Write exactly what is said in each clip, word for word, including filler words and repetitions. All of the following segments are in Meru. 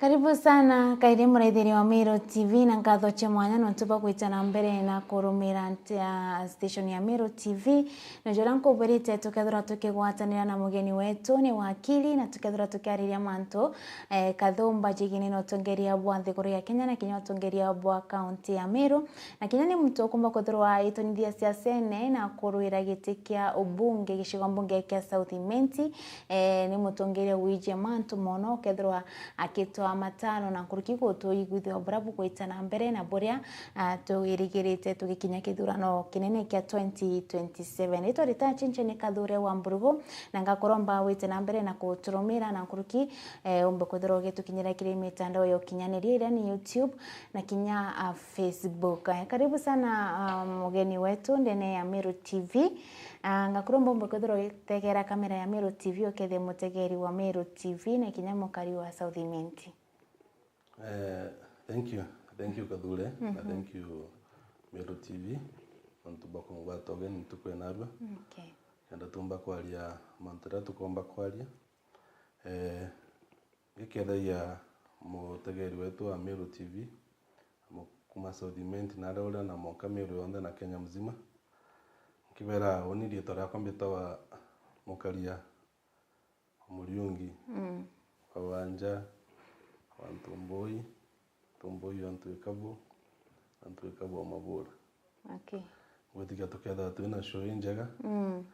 Karibu sana kairi muraithiria wa Meru T V, na nkatho cia mwanya nontu bwa gwita na mbere na kurumira ntia station ya Meru T V. Na jura nkubwirite tukethirwa tukigwatanira na mugeni wetu ni wakili, na tukethirwa tukiariria mantu eh, kathumba jigini na utongeria bwa nthiguru ya Kenya na kinya utongeria bwa kaunti ya Meru. Na kinya ni muntu ukumba kwithirwa aitonithia siasene na kurwira giti kia ubunge gicigo mbunge kia South Imenti. Eh, ni mutongeria wiijie mantu mono, ukethirwa akitwa matano na nkuruki gutuiguithia buria bugwita na mbere na buria, ah, twirigirite tugikinya kithurano kinene kia twenty twenty-seven. Ritwa rita chinche ni Kathure wa Mburugu, na ngakuromba wite na mbere na kuturumira na nkuruki, eh, umbe kwithirwa ugitukinyira kiri mitandao ya ukinyaniria iria ni YouTube na kinya, ah, Facebook. Eh, karibu sana, ah, mugeni wetu ndene ya Meru T V. Ah, ngakuromba umbe kwithirwa ugitegera kamera ya Meru T V, ukethia mutegeri wa Meru T V na kinya mukari wa South Imenti. Eh, thank you. Thank you, Kathure, na thank you, Meru T V, nontu bwa kungwata ugeni ntuku ya narua. Okay. Kenda tumba kwaria mantu jaria tukomba kwaria. Eh, ngikethagia mutegeri wetu wa Meru T V, mu-, kuma South Imenti na aria uria na mwanka Meru yonthe na Kenya mzima. Nkibera uni riitwa riakwa mbitawa Mukaria Muriungi, mm, wa Wanja, wa Ntumbui, Ntumbui wa Ntuikabu, na Ntuikabu wa Mabura. Okay. Ngwitikia tukethirwa twina show injega. Mm.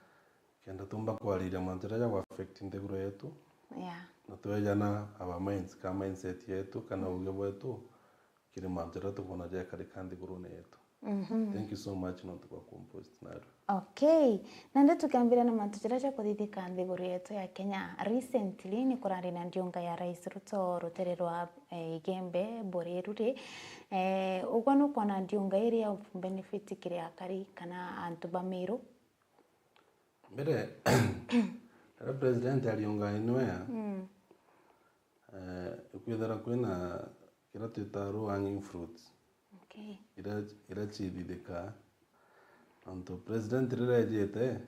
Kenda tumba kwariria mantu jaria jagwa affect nthiguru yetu. Yeah. Na twejana our minds, ka mindset yetu, kana, mm, uge bwetu, kiri mantu jaria tukwona jakarika nthigurune yetu. Mhm. Thank you so much nontu bwa kumpost narua. Okay. Nandi tukiambiria na mantu jaria jakuthithika nthiguru yetu ya Kenya. Recently ni kurari na ndiunga ya Rais Ruto rutere rwa, eh, Igembe, Buri ruri. Eh, ugwe nukwona ndiunga iria benefit kiri akari kana antu ba Meru? Mbere, riria president ariunga anywhere, mm, eh, ikwithira kwina kiria twitaga low hanging fruits. Okay. Iria, iria ciithithikaa. Nontu president riria ejite,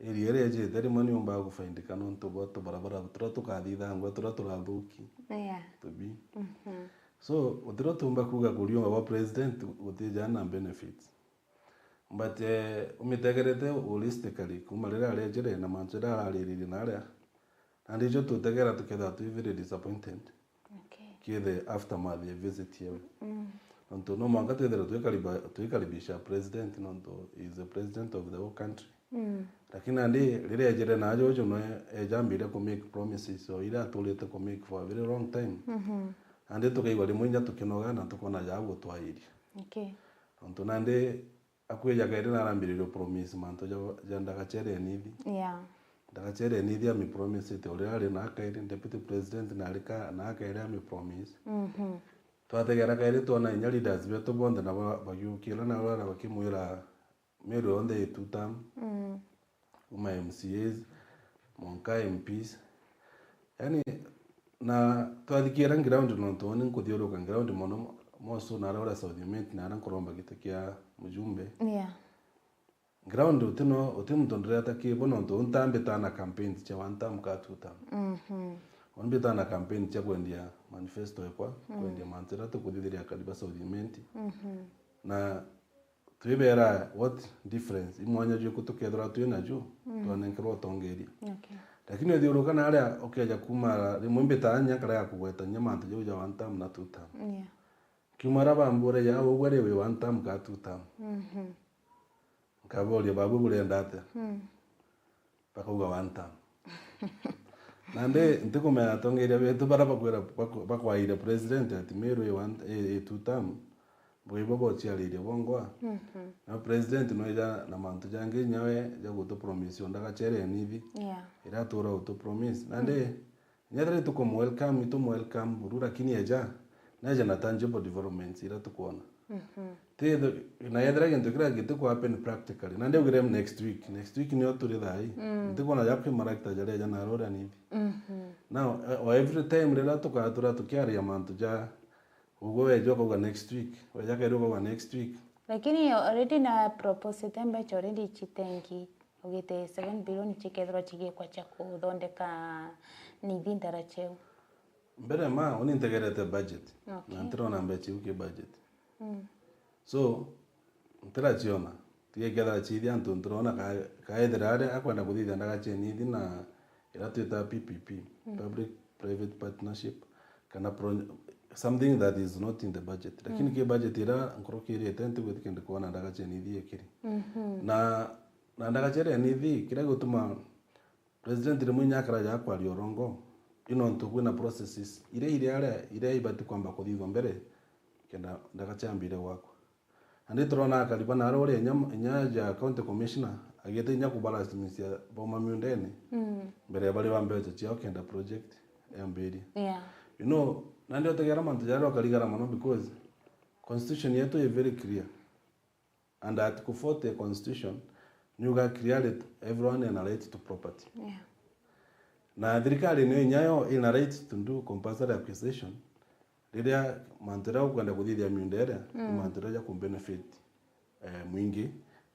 area iria ejite rimwe niumbaga gufaindika nontu bwa tubarabara turia tukathithangua, turia turathuki. Yeah. Tubi. Mhm. So, gutirio tuumba kuuga kuriunga gwa president gutijaa na benefits. But, eh, umitegerete holistically, kuma riria arejire na mantu jaria arariririe na aria, na ndijo tutegera tukethirwa twi very disappointed. Okay. Kiithe aftermath ya visit yeu. Mm. Nontu no mwanka twithirwe twikariba-, twikaribisha president, nontu he is the president of the whole country. Mm. Lakini nandi riria ejire na ajo uju no ejambire ku make promises o iria aturite ku make for a very long time. Mhm. Nandi tukaigua rimwe inya tukinoga na tukona ja gutwairia. Okay. Nontu nandi akwija kairi narambiririe promise mantu ja, ja ndagachere nithi. Yeah. Ndagachere nithi ami promise ite uria ari na kairi deputy president na ari ka, na kairi ami promise. Mhm. Twategera kairi twona inya leaders betu bonthe na ba-, bagiukira na bara bakimwira Meru yonthe i two term. Mm. Kuma M C As, mwanka M Ps. Yaani, na twathikiira ground nontu uni nkuthiuruka ground mono, moso na aria uria South Imenti na aria nkuromba giti kia mujumbe. Yeah. Ground uti no, uti muntu ndureta kibo nontu untambita na campaign cia one term ka two term. Mhm. Umbita na campaign cia kwendia manifesto ekwa, mm, kwendia mantu iria tukuthithiria akari ba South Imenti. Mhm. Na twibera what difference? I mwanya jwiku tukethirwa twi naju, mm, twanenkerwa utongeria. Okay. Lakini uthiuruka na aria ukeja kuma rimwe mbitaga nya kara ya kugwetania mantu jau ja one term na two term. Yeah. Kiuma aria bambure ja ugwe ri wi one term ka two term. Mhm. Nkaboria babu burenda atia? Mm. Bakauga one term. Nandi ntikumenya atongeria betu baria bakwira, bakwa-, bakwaire president ati Meru i one, i, i two term, bwibo bociaririe bongwa. Mhm. Na president no eja na mantu jangi inya we ja gutu promise o ndagachere nithi. Yeah. Ira atura gutu promise. Nandi, mm, inya ethira itukumu welcome, itumu welcome buru, lakini eja, neja na tangible developments ira tukwona. Mhm. Ti, na yethira gintu kiria gitiku happen practically. Na ndiaugire next week. Next week nio turi thaa ii. Mm. Ntikwona ja kwi marakita jaria ja naro uria nithi. Mhm. Now, eh, o every time riria tukatura tukiaria mantu ja, ugwe weja ukauga next week, weja kairi ukauga next week. Lakini already na proposite mbeca already chitengi, ugite seven billion chikethirwa chigikwa cha kuthondeka nithi ndara cheu. Mbere ma, uni ntegerete budget. Okay. Na ntirona mbecha iu ki budget. Mm. So, ntiraciona. Tiga ikethira ciithia antu ntirona ka-, kaethira aria akwenda kuthithia ndaga cia nithi na ira twita P P P, mm, public private partnership, kana pro-, something that is not in the budget. Lakini, mm, ki budget ira nkurukirite ntigwitikia ndikuona ndaga cia nithi ikiri. Mhm. Na, na ndaga cia nithi, kiria gituma President rimwe inya akaraja akwaria urongo, i nontu kwina processes iria iri aria, iria ibati kwamba kuthithwa mbere, kenda ndaga ciambire gwakwa. Na ndi turona akari bana aria uria inya, inya ja county commissioner, agite inya kubarasimisya bauma miundene, mm, mbere ya bari ba mbecha ciao kenda project yambirie. Yeah. You know, na ndi utegera mantu jaria ukarigara mono because constitution yetu i very clear. And Article forty ya Constitution niuga clearly everyone ena right to property. Yeah. Na thirikari niyo inyayo ina right to do compulsory acquisition riria mantu jaria ukwenda kuthithia miunda iria, mm, ni mantu jaria ja kubenefit, eh, mwingi,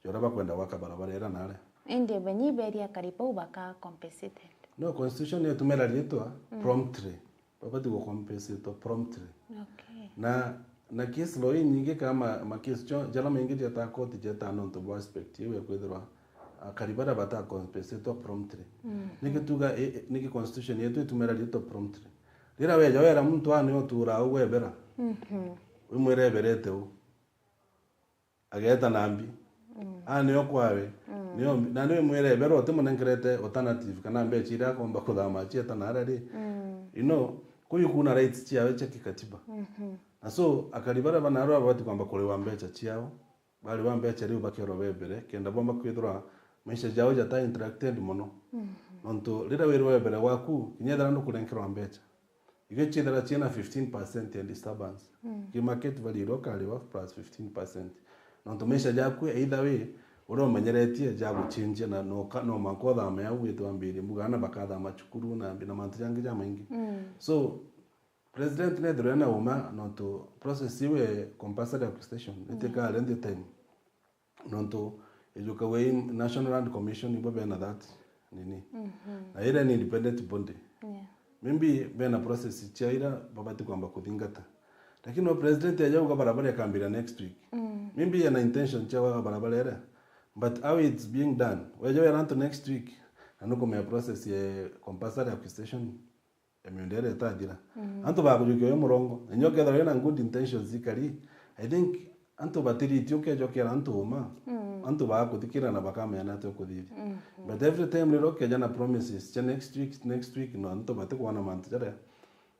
ja uria bakwenda gwaka barabara iria na aria. Indi benyi beria akari bau baka compensated. No, constitution niyo itumira riitwa, mm, promptly. Babati gucompensatwa promptly. Okay. Na, na case law inyingi kana ma, ma case jo, jaria maingi jetaa koti jetaa nontu bwa aspect iu ya kwithirwa akari baria batacompensatwa promptly. Mm. Niki tuga, i, i, niki constitution yetu itumira riitwa promptly? Riria weja wera muntu aa ni uturaa ugwebera, mhm, wimwira eberete u. Ageeta na mbi. Mm. Aa nio kwawe. Mm. Nio mbi. Na ni wimwira ebero utimunenkerete alternative kana mbecha iria akomba kuthama acieta na aria ri. Mm. You know, kuu kuna rights ciawe cia kikatiba. Mhm. Na so, akari baria banaarua babati kwamba kuriwa mbecha ciao, bariwa mbecha riu bakerwa bebere, kenda bomba kwithirwa maisha jao jata interrupted mono. Mhm. Nontu riria wirwa webere gwaku, kinya ethira nukurenkerwa mbecha, igo ciithira ciina fifteen percent ya disturbance. Mm. Ki market value iria ukariwa plus fifteen percent. Nontu maisha jaku either way, uria umenyeretie jaguchinjia na no ka-, no mwanka uthame au wite wambirie mbuga, ana bakathama cukuru na mbi na mantu jangi jamaingi. Mm. So, president nethirwe ena uma nontu process iu ya compulsory acquisition, mm, itikare nthi time. Nontu ijukagwa i National Land Commission ibo bena that nini. Mhm. Na iria ni independent body. Yeah. Maybe bena process ciao iria babati kwamba kuthingata. Lakini no president aja uga barabara ikambira next week. Mm. Maybe ena intention cia gwaka barabara iria. But how it's being done? Weja wera antu next week, na nukumenya process ya compulsory acquisition ya miunda iria itathira. Mm. Antu bakujukia uyu murongo. Na inya ukethirwa wina good intentions ikari, I think antu batiriti ukeja ukera antu uma, mm, antu bakuthikira na bakamenya ni atia ukuthithia. Mm. But every time riria ukeja na promises cia next week, next week, no antu batikwona mantu jaria,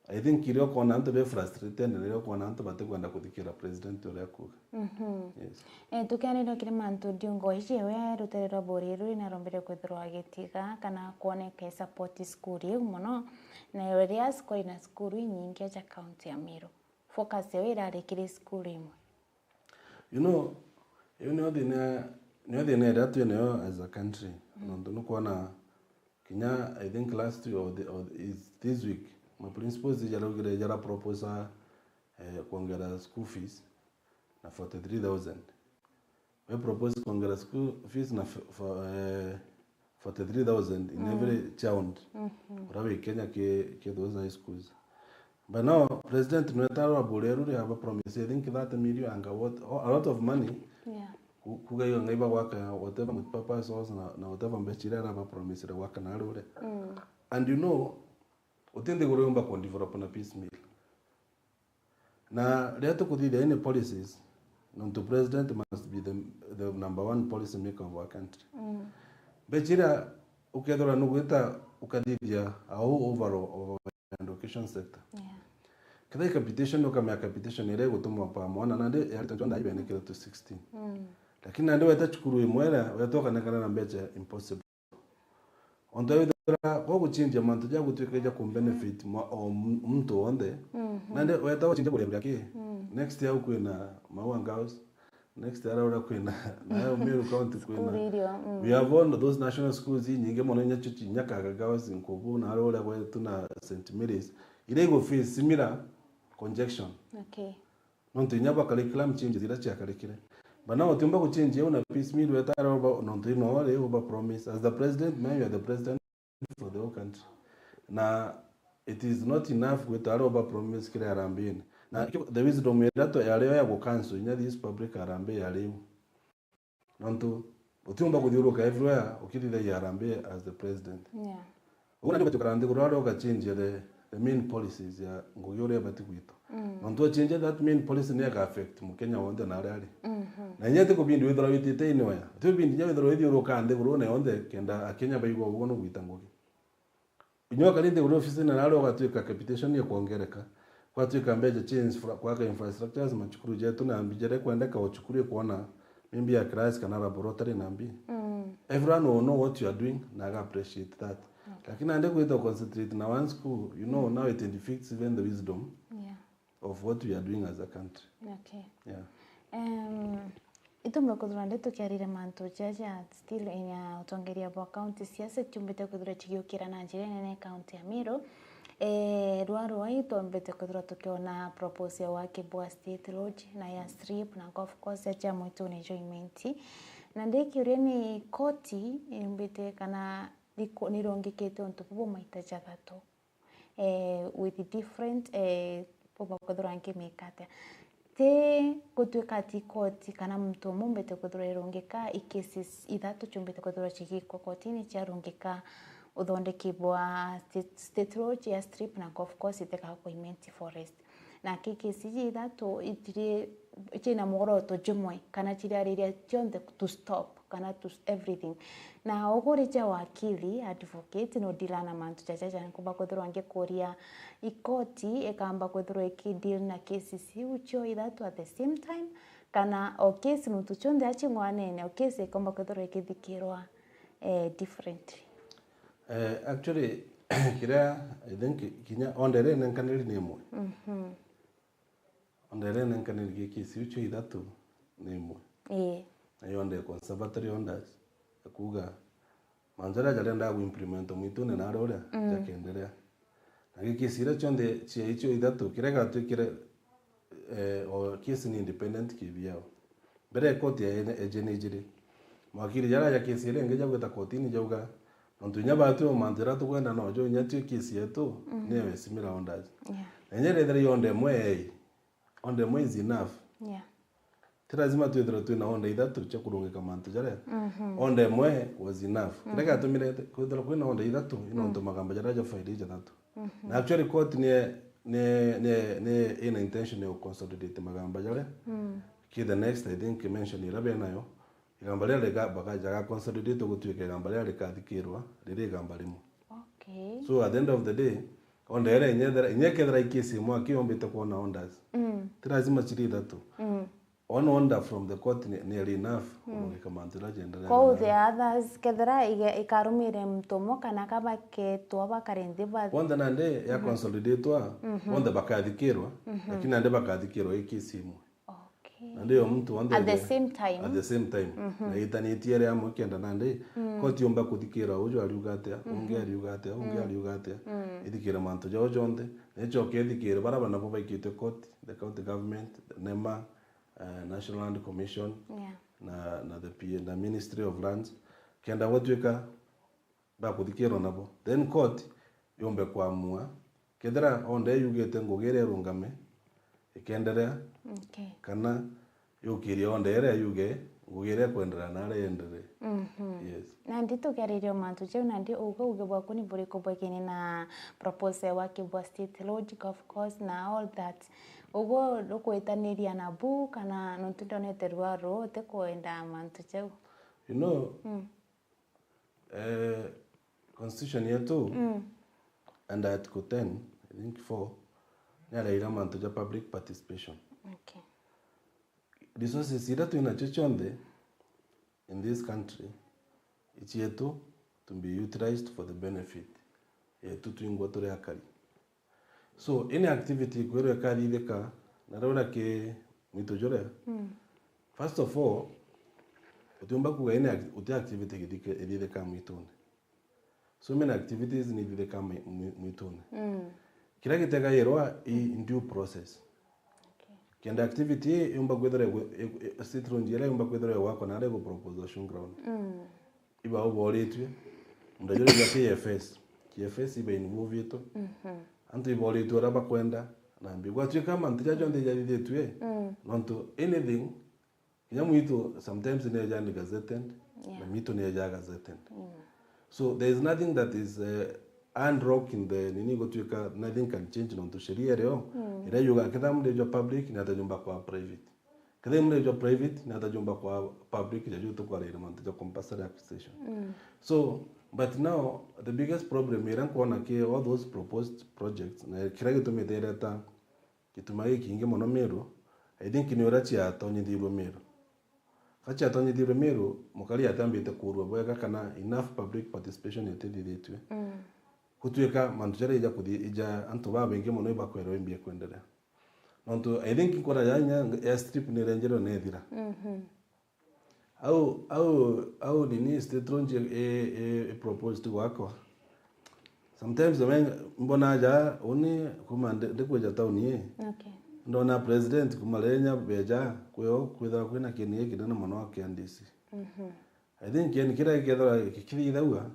I think riria ukwona antu be frustrated, na riria ukwona antu batikwenda kuthikira president uria akuga. Mhm. Yes. Eh, tukianirira kiri mantu ndiungo iji, we rutere rwa Buri ruri narombire kwithirwa gitiga kana kwoneka i support cukuru iu mono, na whereas kwari na cukuru inyingi ja county ya Meru. Focus yao irari kiri cukuru imwe. You know, iu niyo thina, niyo thina iria twi nayo as a country. Mm. Nontu nukwona kinya, I think last week or the, or is this week, ma principals jaraugire jara propose, eh, kwongera school fees na forty-three thousand. We propose kwongera school fees na f-, for, eh, forty-three thousand in, mm, every child, mhm, uria wi Kenya ki, ki those high schools. But now, president nwetara wa Buri ruri aba promise, I think, thirty million anga what, a lot of money. Yeah. Ku-, kuga iyo ngai bagwaka whatever multipurpose halls na, na whatever mbecha iria araba promise gwaka na ruri. Mm. And you know, uti nthiguru yumba ku develop na piecemeal. Na riria tukuthithia any policies, nontu president must be the, the number one policy maker of our country. Mm. Mbecha iria ukethirwa nugwita ukathithia au overall of our education sector. Yeah. Kethira capitation, ukamenya capitation iria igutuma pa mwana, nandi ya twenty-one ndaibenekire to sixteen. Mm. Lakini nandi weta cukuru imwe iria weta ukanengana na mbecha impossible. Ontu withira gwa guchinjia mantu ja gutwika ja kumbenefit mwa-, o m-, muntu wonthe. Mhm. Nandi weta wachinjia kuria ki? Mm. Next year kwina Maua Girls, next year aria kwina, nayo Meru County kwina. Cukuru irio, mm. We have all those national schools inyingi mono, inya Chuchi, inya Kaga Girls, Nkubu, na aria uria gwetu na Saint Mary's. Iria igu face similar congestion. Okay. Nontu inya bwa curriculum changes iria ciakarikire. But now utiumba guchange au na piecemeal wetara uba, nontu ino ri uba promise. As the president, now you are the president for the whole country. Na it is not enough gwita aria uba promise kiri harambee-ini. Na the wisdom iria tu-, yari yo ya gu cancel inya this public harambee yari iu. Nontu utiumba kuthiuruka everywhere ukithithagia harambee as the president. Yeah. Uguo nandi ugatukara nthiguru aria ugachange the, the main policies ya ngugi uria ibati gwitwa. Mm. Nontu wachange that main policy ni ika affect Mukenya wonthe na aria ari. Mhm. Na inya ti kubindi withirwa witite anywhere. Ti kubindi inya withirwa withiuruka nthiguru na yonthe kenda Akenya baigua uguo nugwita ngugi. Inya ukari nthiguru ofisini na aria ugatwika capitation ikwongereka. Gwatwika mbeca cia infra-, kwaka infrastructures, macukuru jetu na mbi jaria ikwendeka o cukuru ikwona maybe a class kana laboratory na mbi. Mm. Everyone will know what you are doing na aga appreciate that. Okay. Lakini nandi kwita concentrate na one school, you know, mm, now it defeats even the wisdom, yeah, of what we are doing as a country. Okay. Yeah. Um, itumbe kwithirwa ndi tukiarire mantu jaja still in, uh, utongeria bwa county siasa ciumbite kwithirwa cigiukira na njira inene county ya Meru. Eh, rwa rwai twambite kwithirwa tukiona proposal ya waki bwa State Lodge na ya strip na golf course ya Mwituni Joint. Na ndikiuria ni koti yumbite kana niku-, nirungikite untu bubu maita jathatu, eh, with different, eh, bumba kwithirwa nkimika atia. Ti gutwika ati koti kana muntu umwe umbite kwithirwa irungika, i cases ithatu ciumbite kwithirwa cigikwa kotini ciarungika uthondeki bwa State, State Lodge ya strip na golf course itikaga kwa Imenti Forest. Na ki cases iji ithatu itiri, ciina mworoto jumwe kana ciriariria cionthe to stop kana to s-, everything. Na uguri ja wakili, advocate, no deal na mantu jaja ja nkumba kwithirwa ngikuria ikoti ikamba kwithirwa iki deal na cases iu cio ithatu at the same time, kana o case nontu cionthe acing'wanene, o case ikomba kwithirwa ikithikirwa, eh, differently? Eh, actually, kiria I think kinya order iria inenkaniri ni imwe. Mhm. Order iria inenkaniri gi case iu cio ithatu ni imwe. Ii. Na yo nde conservatory orders, ya kuuga mantu jaria jarendaga gu implement mwitune na aria uria, mm, jakenderea. Na gi case iria cionthe cia icio ithatu, kiria gatwikire, eh, o case ni independent kivyao. Mbere ya koti ya ene-, ejene ijiri. Mawakili jaria ja case iria ingi jagwita kotini jauga, nontu inya batwi o mantu jaria tukwenda nojo, inya twi case yetu, mhm, niyo isimira orders. Yeah. Na inya irethira i order imwe, ei, order imwe is enough. Yeah. Ti lazima twithirwe twina order ithatu cia kurungika mantu jaria. Mhm. Order imwe was enough. Kiria, mhm, giatumire kwithirwa kwina order ithatu, i nontu, mm, magamba jaria ja file i jathatu. Mhm. Na actually court ni, ni, ni, ni ina intention ya consolidate magamba jaria. Mm. Ki the next, I think, mention iria benayo, igamba riria riga-, baka-, jaga consolidate gutwika igamba riria rikathikirwa riri igamba rimwe. Okay. So at the end of the day, order iria inya ethira, inya kethira i case imwe aki yombite kwona orders. Mm. Ti lazima ciri ithatu. Mm. One order from the court ni, ni enough, mm, kurungika mantu jaria jenderea. Kwou na the others, kethira ige-, ikarumire muntu umwe kana ka baketwa bakare nthi ba- bonthe nandi ya, mhm, consolidatwa, mhm, bonthe bakathikirwa, mhm, lakini nandi bakathikirwa i case imwe. Okay. Nandi yo muntu wonthe at the same time. At the same time. Mhm. Na itanitie ria amwe kenda nandi, mm, koti yomba kuthikira uju ariuga atia, mhm, ungi ariuga atia, ungi, mm, ariuga atia. Mm. Ithikire mantu jao jonthe, na icoke ithikire bara banabo baikite koti, the county government, the nema, eh, National Land Commission, yeah, na, na the P A, na Ministry of Lands, kenda gwatwika bakuthikirwa nabo. Then court yombe kuamua, kethira order yugite ngugi iria irungame, ikenderea, okay, kana yukirie order iria yuge ngugi iria ikwenderea naria ienderee. Mhm. Yes. Nandi tukiariria mantu jau, nandi uge, uge bwaku ni buriku bwegene na proposal ya waki bwa State Lodge, golf course na all that? Uguo ukwitaniria na bu, kana nontu ndonete rwaru utikwenda mantu jau? You know, mm. Eh, constitution yetu, mm, under article ten, I think four, niaraira mantu ja public participation. Okay. Resources iria twinacio cionthe in this country, icietu to be utilized for the benefit yetu twingwa turi akari. So, any activity ikwirwa ikathithika, na riu na ki mwitu juria, mm, first of all, utiumba kuuga any act-, uti activity igithike-, ithithika mwitune. So many activities ni ithithika mwi-, mwi-, mwitune. Mm. Kiria gitegairwa i, mm, due process. Okay. Kenda activity ii yumba kwithirwa igwe-, i, i, State Lodge iria yumba kwithirwa igwakwa naria igu propose showground. Mm. Iba uboritue, muntu ajuria K F S. K F S iba involvitwe. Mhm. antu iboritwe uria bakwenda, na mbi gwatuika mantu jaja jonthe jathithitue, mm, nontu anything, kinya mwitu sometimes ni eja ni gazetted, yeah, na mitu ni eja gazetted. Mm. So there is nothing that is, uh, unlocked in the nini, gutuika nothing can change nontu sheria irio, mm, iria yuga kethira murejwa public ni atajumba kwa private. Kethira murejwa private ni atajumba kwa public, jaju tukwaraira mantu ja compulsory acquisition. Mm. So, but now, the biggest problem iria nkwona ki all those proposed projects, na kiria gitumite ireta gituma gikingi mono Meru, I think ni uria ciatonyithirwe Meru. Ka ciatonyithirwe Meru, mukari atambite kurua bwega kana enough public participation itithithitue. Mm. Gutuika mantu jaria ija kuthi-, ija antu babaingi mono ibakwerwa imbie kwenderea. Nontu, I think nkona ya inya airstrip ni irenjerwe na ithira. Mhm. Au, au, au nini state launch i, i, i proposed gwakwa. Sometimes we mbona aja uni kuma ndi-, ndikwija town ii. Okay. Ndona president kuma riria inya beja kwio kwithira kwina kieni gikinene mono kia D C. Mhm. I think kieni kiria gikethirwa gikithithagua,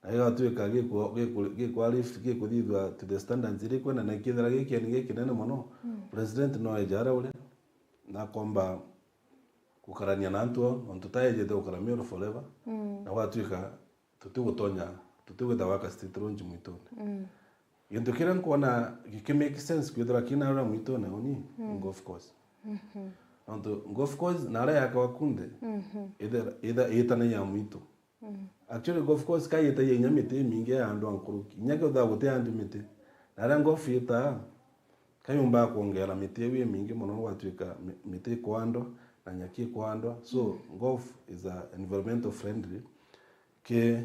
na gigatuika giku-, giku-, gikwa lift, gikuthithua to the standards iria ikwenda, na kethira gi kieni gikinene mono, mm, president no eja aria uri, na akomba gukarania na antu ao, nontu taejete gukara Meru forever, mm, na gwatuika tutigutonya, tutigwita gwaka state launch mwitune. Mm. Gintu kiria nkwona giki make sense kwithirwa kina aria mwitune uni, mm, golf course. Mhm. Nontu golf course na aria yakawa kunthe, mhm, ithe-, itha-, itanagia mwitu. Mm. Actually, golf course ka yetagia inya miti imingi ya andu a nkuruki. Inya kethira guti andi miti. Na aria golf yetaa, ka yumbaga kwongera miti iu imingi mono, gwatuika mi-, miti ikwandwa, na nyaki ikwandwa. So, mm, golf is a environmental friendly. Ki,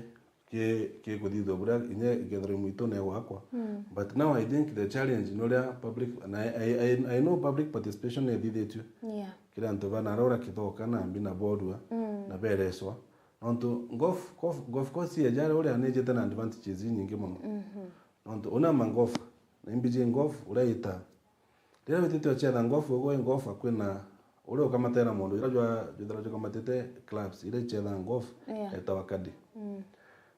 ki, ki kuthithua buria inya ikethirwa mwitune gwakwa. Mm. But now I think the challenge ni uria public, na I, I, I, I know public participation ni ithithitue. Yeah. Kiri antu bana aria uria kithoka na mbi na borua, mm, na bereswa. Nontu golf, golf, golf course ya jari uria ni ijite na advantages inyingi mono. Mhm. Nontu una ma golf, na imbiji golf uria ita. Riria witite ucetha golf, ugo golf kwina uria ukamatera mundu, ira jwa, jwithira jukamatite clubs, ira icetha golf, yeah, etawa caddy. Mm.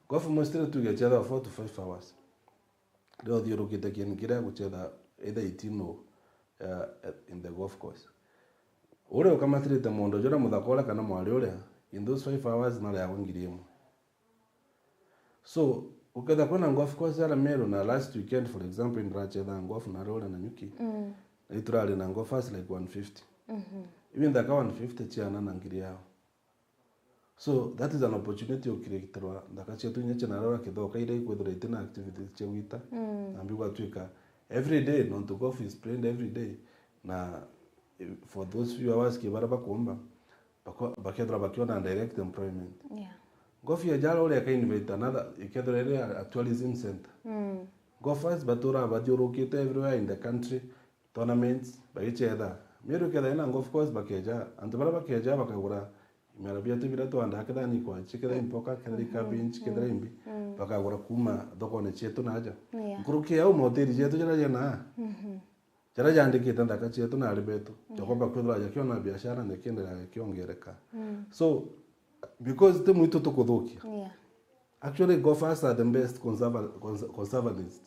Golf mostly tuge icetha four to five hours. Riria uthiurukite kieni kiria gucetha either eighteen or, uh, in the golf course. Uria ukamatirite mundu juria muthaka uria kana mwari uria, in those five hours nariagwa ngiri imwe. So, uketha kwina golf course aria Meru na last weekend, for example, indiracetha golf na aria uria Nanyuki, mm, na iturari na golfers like one fifty. Mhm. Even thaka one fifty ciana na ngiri yao. So, that is an opportunity ukiregitirwa nthaka cietu inya cia naria uria kithoka iria ikwithirwa itina activities cia gwita. Mm. Na mbi gwatuika every day, nontu golf is played every day. Na, eh, for those few hours ki baria bakumba, bako-, bakethirwa bakiona direct employment. Yeah. Golf ya jara uria ka invite another, ikethirwa iri a, a tourism center. Mm. Golfers batura bathiurukite everywhere in the country, tournaments, bagicetha. Meru ikethirwa ina golf course bakeja, antu baria bakeja bakagura imera bietu biria twandaa, kethira ni kwachi, kethira impoka, kethira i cabbage, kethira imbi, bakagura kuma thokone cietu na aja. Yeah. Nkuruki ya au mahoteli jetu jaria jena, mhm, jaria jaandikite nthaka cietu na ari betu, jakomba kwithirwa jakiona biashara na kiendelea gikiongereka. Mm. So, because ti mwitu tukuthukia. Yeah. Actually, golfers are the best conserva-, cons-, conservanist.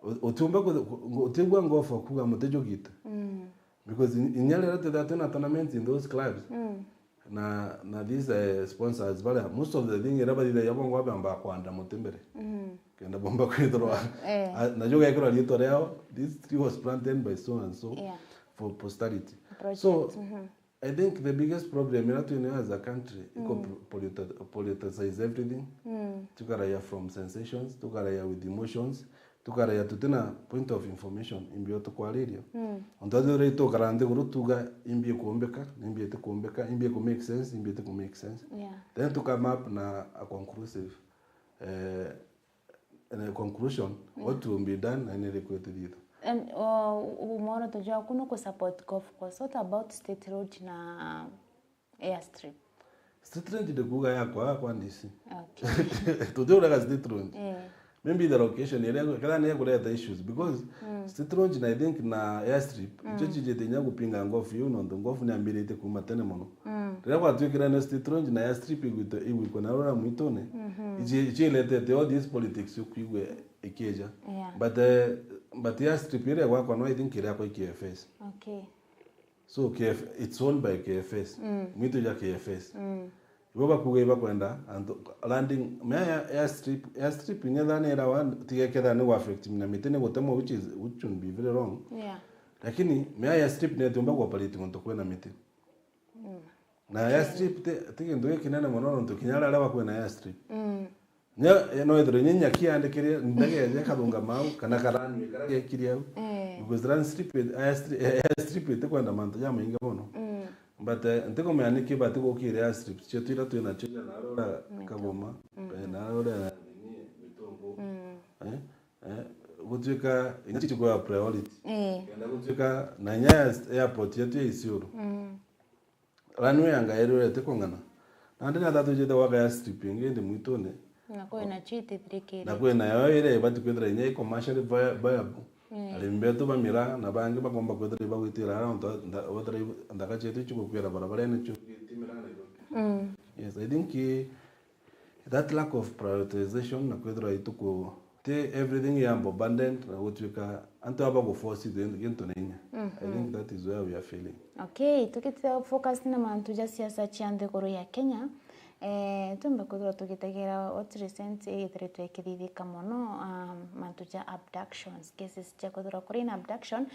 U-, utiumba ku-, ku-, utigua golf kuga mutijugite. Mm. Because in-, inya riria twithira twina tournaments in those clubs, mm, na, na these, eh, sponsors baria, most of the thing iria bathithagia bongwa bamba kwanda muti mbere. Mm. Kenda bomba kwithirwa. Eh. A, na jugekirwa riitwa riao, this tree was planted by so and so, yeah, for posterity. Project, so, mhm. I think the biggest problem iria twinayo as a country, iko, mm, po-, politi-, politicize everything. Mm. Tukaraia from sensations, tukaraia with emotions, tukaraia tutina point of information, imbi o tukwariria. Mm. Ontu athi uria itukara nthiguru tuga imbi ikumbika, na imbi itikumbika, imbi iku make sense, imbi itiku make sense. Yeah. Then to come up na a conclusive, eh, in a conclusion, yeah, what will be done na ni iriku itithitha. And, uh, u-, u-, mworoto jwaku ni ku support golf course. What about state road na airstrip? State road ndikuga yakwa, yakwa D C. Okay. Tutiuraga state road. Eh. Maybe the location iria, kethira ni ikureta issues, because State Launch na, I think, na airstrip, icio cijite inya gupinga ngofu iu, nontu ngofu ni yambiritie kuuma tene mono. Riria gwatuikire ni State Launch na airstrip igwite-, igwikwa na ruria mwitune, ici, ici iretete all these politics ukwigua ikija. Yeah. But, eh, but airstrip iria gwakwa no, I think, iriakwa i K F S. Okay. So K F, it's owned by K F S. Mwitu ja K F S. Ibo bakuga ibakwenda antu landing, mea ya airstrip, airstrip ingetha ni irawa, tiga kethira ni gwa affect na miti ni gutemwa, which is, which would be very wrong. Yeah. Lakini mea ya airstrip ni atiumba ku operate guntu kwina miti. Na airstrip ti, ti gintu gikinene mono nontu kinya aria bakwina airstrip. Nya, eh, no ethirwe inya nyaki yandikire ndege ya kathunga mau, kana ka runway karia gekire au. Eh. Because runstrip, airstri-, eh, airstrip itikwenda mantu jamaingi mono. But, eh, ntikumenya niki batigukire airstrip cio twira twinacio ja naria uria Kagoma, eh, naria uria nini, Mitungu. Eh, eh, gutuika inya cikuwa priority. Eh. Kenda gutuika na inya air-, airport yetu ya Isiolo. Runway anga eri urete kung'ana. Nandi natha twijite gwaka airstrip ingi indi mwitune. Na kwina cio itithirikire. Na kwina yo iria ibati kwithira inya i commercially via-, viable. Mm. Arimi betu ba miraa na bangi bakomba kwithira ibagwitira aria ontu nda-, wethira i-, nthaka cietu icigukwira barabarene cio ti miraa na iroki. Mm. Yes, I think, eh, that lack of prioritization na kwithirwa ituku ti everything ya bombardment na gutuika antu aba guforce gintu na inya. I think that is where we are failing. Okay, tukitithia focus na mantu ja siasa cia nthiguru ya Kenya. Eh, tumbe kwithirwa tugitegera what recent ithiritwe ikithithika mono, um, mantu ja abductions, cases cia kwithirwa kuri na abduction.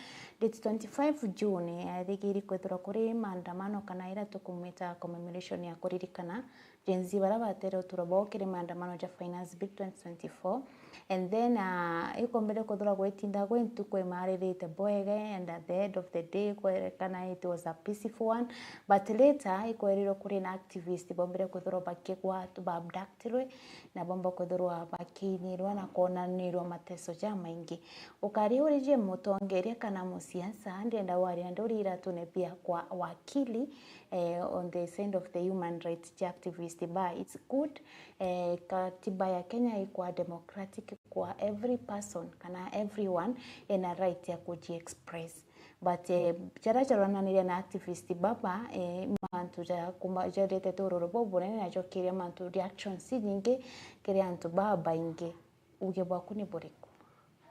Date twenty-five June, eh, yathigiiri kwithirwa kuri maandamano kana ira tukumwita commemoration ya kuririkana Gen Z baria batere uturo bwao kiri maandamano ja Finance Bill twenty twenty-four. And then, ah, ikombere kuthura gwitinda gwi ntuku imaririte bwega, and at the end of the day, kwerekana it was a peaceful one. But later, ikwerirwe kuri na activist bombire kuthurwa bakigwa, ba abductirwe, na bomba kuthurwa bakiinirwa na kwonanirwa mateso jamaingi. Ukari uri je mutongeria kana musiasa, ndienda waria nduri iratune bia kwa wakili, eh, on the side of the human rights activist ba. It's good, eh, katiba ya Kenya ikwa democratic kwa every person kana everyone ena right ya kuji express. But, eh, jaria jaronaniria na activist baba, eh, mantu ja kuma-, jaretete ururu bubunene na jokiria mantu reactions inyingi kiri antu babaingi. Uge bwaku ni buriku?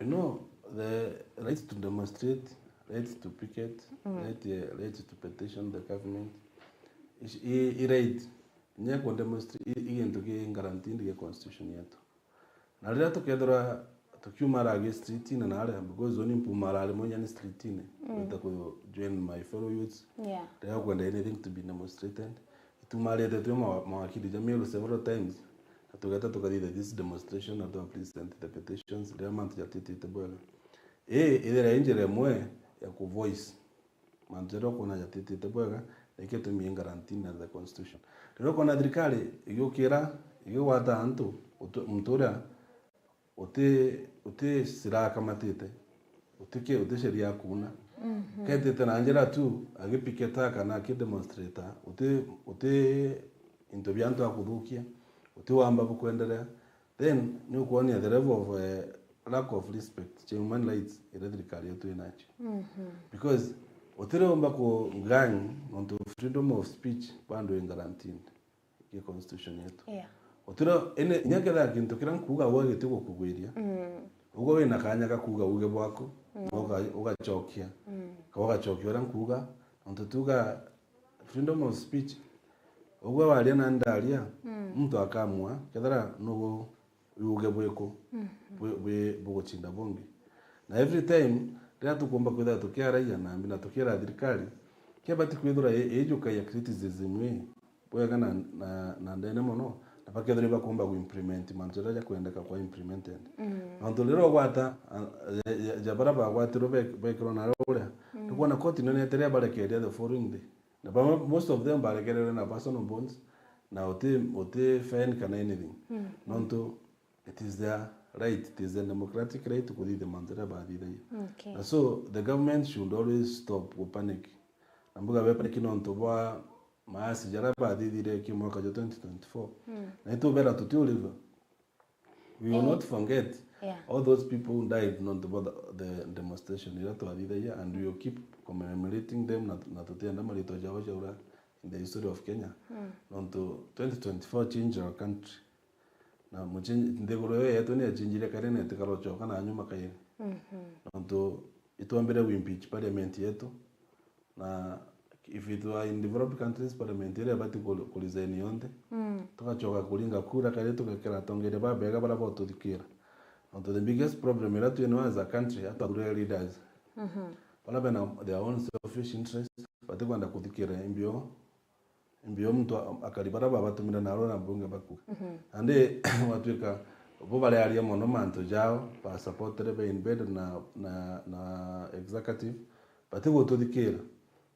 You know, the right to demonstrate, right to picket, right, eh, right to petition the government, is, i, i right. Nya ku demonstrate, i, i gintu gi guaranteed gi constitution yetu. Na riria tukethirwa tukiumara gi street-ini na aria, because oni mpumara rimwe nya ni street-ini, gwita ku join my fellow youths, riria ukwenda anything to be demonstrated, itumarite twi ma-, mawakili ja Meru several times, na tugeta tukathithia this demonstration, na twa present the petitions, riria mantu jatitite bwega. Ii, ithira i njira imwe ya ku voice mantu jaria ukwona jatitite bwega, na ikio itumi i guaranteed na the constitution. Riria ukwona thirikari igiukira, igigwata antu, utu-, muntu uria uti, uti silaha akamatite, uti ki-, uti sheria akuuna. Ketite na njira tu, agipiketa kana akidemonstrata, uti, uti into bia antu akuthukia, uti wamba bukwenderea, then ni ukwonia the level of, eh, lack of respect cia human rights iria thirikari yetu inacio. Because utiriomba ku gang nontu freedom of speech bado i guaranteed. Ki constitution yetu. Yeah. Utiro, ene, inya ketha kintu kiria nkuuga we gitigukugwiria, ugwe wina kanya ga kuuga uge bwaku, na uga-, ugacokia. Ka ugacokia uria nkuuga, nontu tuuga freedom of speech. Ugwe waria na ndaria, muntu akamua, kethira nugu uge bwiku, bwi-, bwi-, bugucinda bungi. Na every time, riria tukumba kwithira tukiaragia na mbi na tukiera thirikari, kebati kwithirwa i-, ijukagia criticism ii, bwega na, na, na ndene mono, na bakethirwa ibakumba ku implement mantu jaria jakwendeka kwa implemented. Nontu riria ugwata, a, ja, ja, ja baria bagwatirwe be-, bekirwe na uria, nukwona koti nene iteria barekeria the following day. Na ba, most of them barekererwe na personal bonds, na uti, uti fine kana anything. Nontu it is their right, it is their democratic right kuthithia mantu jaria bathithagia. Okay. Na so, the government should always stop ku panic. Na mbuga be panic nontu bwa maasi jaria bathithire ki mwaka jwa twenty twenty-four. Na itubera tutiuriva. We will not forget, yeah, all those people who died nontu bwa the, the demonstration iria twathithagia, and we will keep commemorating them na, na tutienda maritwa jao jaura in the history of Kenya. Mm. Nontu twenty twenty-four changed our country. Na muchenji-, nthiguru iyo yetu ni yachenjire kare na itikarocoka na nyuma kairi. Mhm. Nontu itwambire ku impeach parliament yetu, na if it were in developed countries, parliament iria ibati ku, ku resign yonthe. Mm. Tugacoka kuringa kura kare tugekira atongeria babega baria botuthikira. Nontu the biggest problem iria twinayo as a country, atwathure leaders. Mhm. Baria bena their own selfish interest, batikwenda kuthikira imbio Mbio muntu a-, akari baria babatumire na aria na mbunge bakuga. Mhm. Nandi gwatuika bo barearia mono mantu jao, ba supportire be in bed na, na, na executive, batigututhikira.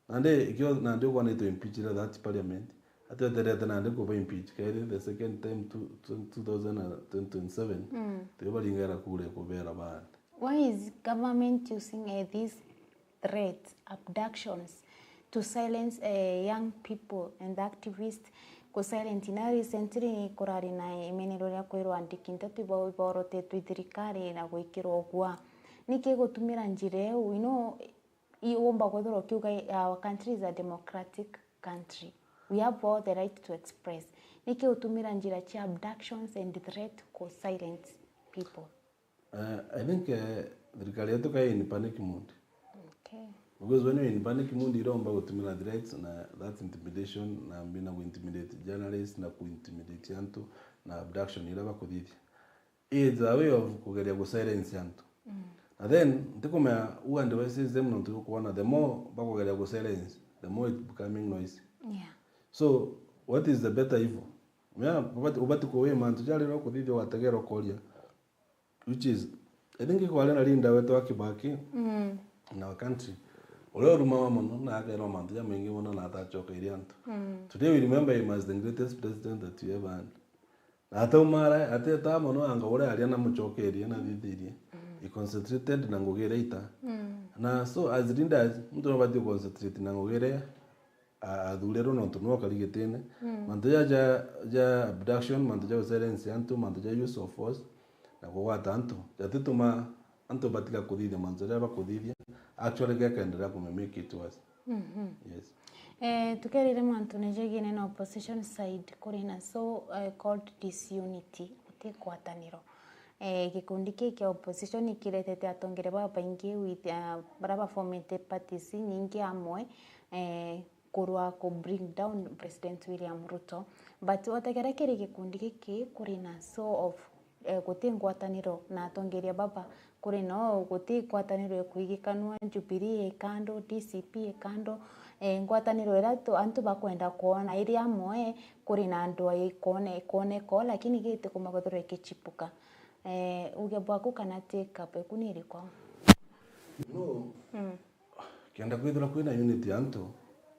Nandi ikio, nandi ukwona itwimpeachire that parliament, atweterete nandi kuba impeach keri the second time to, to, two thousand and twenty-seven, mm, tibaringera kure kubera bandi. Why is government using, eh, these threats, abductions, to silence, eh, young people and activists. Ku silent na recently kurari na imenero ria kwirwa andiki nteto ibo-, iborotetwe i thirikari na gwikirwa ugwa. Niki gutumira njira iu? You know, i-, umba kwithirwa ukiuga, eh, our country is a democratic country. We have all the right to express. Niki utumira njira cia abductions and threat ku silence people? Uh, I think, uh, thirikari yetu kai in panic mood. Okay. Because when you're in panic mood, you don't want to threats na that intimidation, na mbina ku intimidate journalists, na ku intimidate antu, na abduction ira bakuthithia. It's a way of kugeria ku silence antu. Mm. And then, ntikumenya who advises them nontu kuona the more bakugeria ku silence, the more it becoming noise. Yeah. So, what is the better evil? Yeah, ubati, ubati kuwima antu jarira kuthithia wategera ukoria. Which is, I think kwari na leader wetu wa Kibaki, mm, in our country, uria urumawa mono na akerwa mantu jamaingi mono na atacokeirie antu. Mm. Today we remember him as the greatest president that we ever had. Na ataumara, ateta mono anga uria aria na mucokerie na thithirie. Mm. He concentrated na ngugi iria ita. Mm. Na so as leaders, muntu no abati concentrate na ngugi iria a-, athurirwe nontu niwe ukari gitine. Mm. Mantu ja, ja, ja abduction, mantu ja silence antu, mantu ja use of force, na kugwata antu, jatituma antu batiga kuthithia mantu jaria bakuthithia, actually gekaendelea kumemake it worse. Mhm. Yes. Eh, tukerire mantune jegiene na opposition side, kuri na so, eh, called disunity, guti ngwataniro. Eh, gikundi kii kia opposition kiretete atongeria babaingi with, ah, baria ba formete parties nyingi amwe, eh, kurwa ku bring down President William Ruto. But otegera kiri gikundi giki kuri na show of, eh, guti ngwataniro na atongeria baba. Kuri no guti ngwataniro ikuigikanua, Jubilee ikando, D C P ikando, eh, ngwataniro iria tu-, antu bakwenda kwona iri amwe, kuri na andu ikone-, ikoneka, lakini giti kuma guthurwa ikichipuka. Eh, uge bwaku kana take up eku ni iriku? No. Mm. Kenda kwithirwa kwina unity ya antu,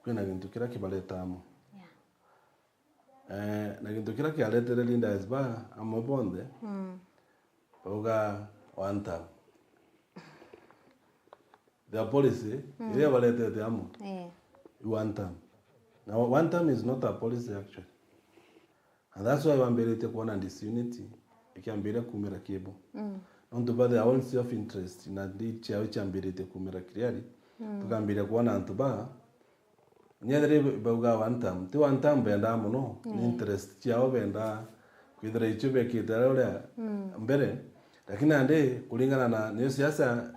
kwina gintu kiria kibareta amwe. Yeah. Eh, na gintu kiria kiaretere leaders ba amwe bonthe, mm, bauga one term. Their policy, mm, iria baretete amwe, eh, i one term. Now, one term is not a policy actually. And that's why wambiritie kuona disunity ikiambiria kumira kibo. Mm. Nontu ba their own self interest na ndi ciao ciambiritie kumira clearly. Mm. Tukambiria kuona antu ba, nyethire bauga one term. Ti one term bendaa mono, ni, mm, interest ciao bendaa kwithira icio bekite aria uria, mm, mbere. Lakini nandi kuringana na niyo siasa,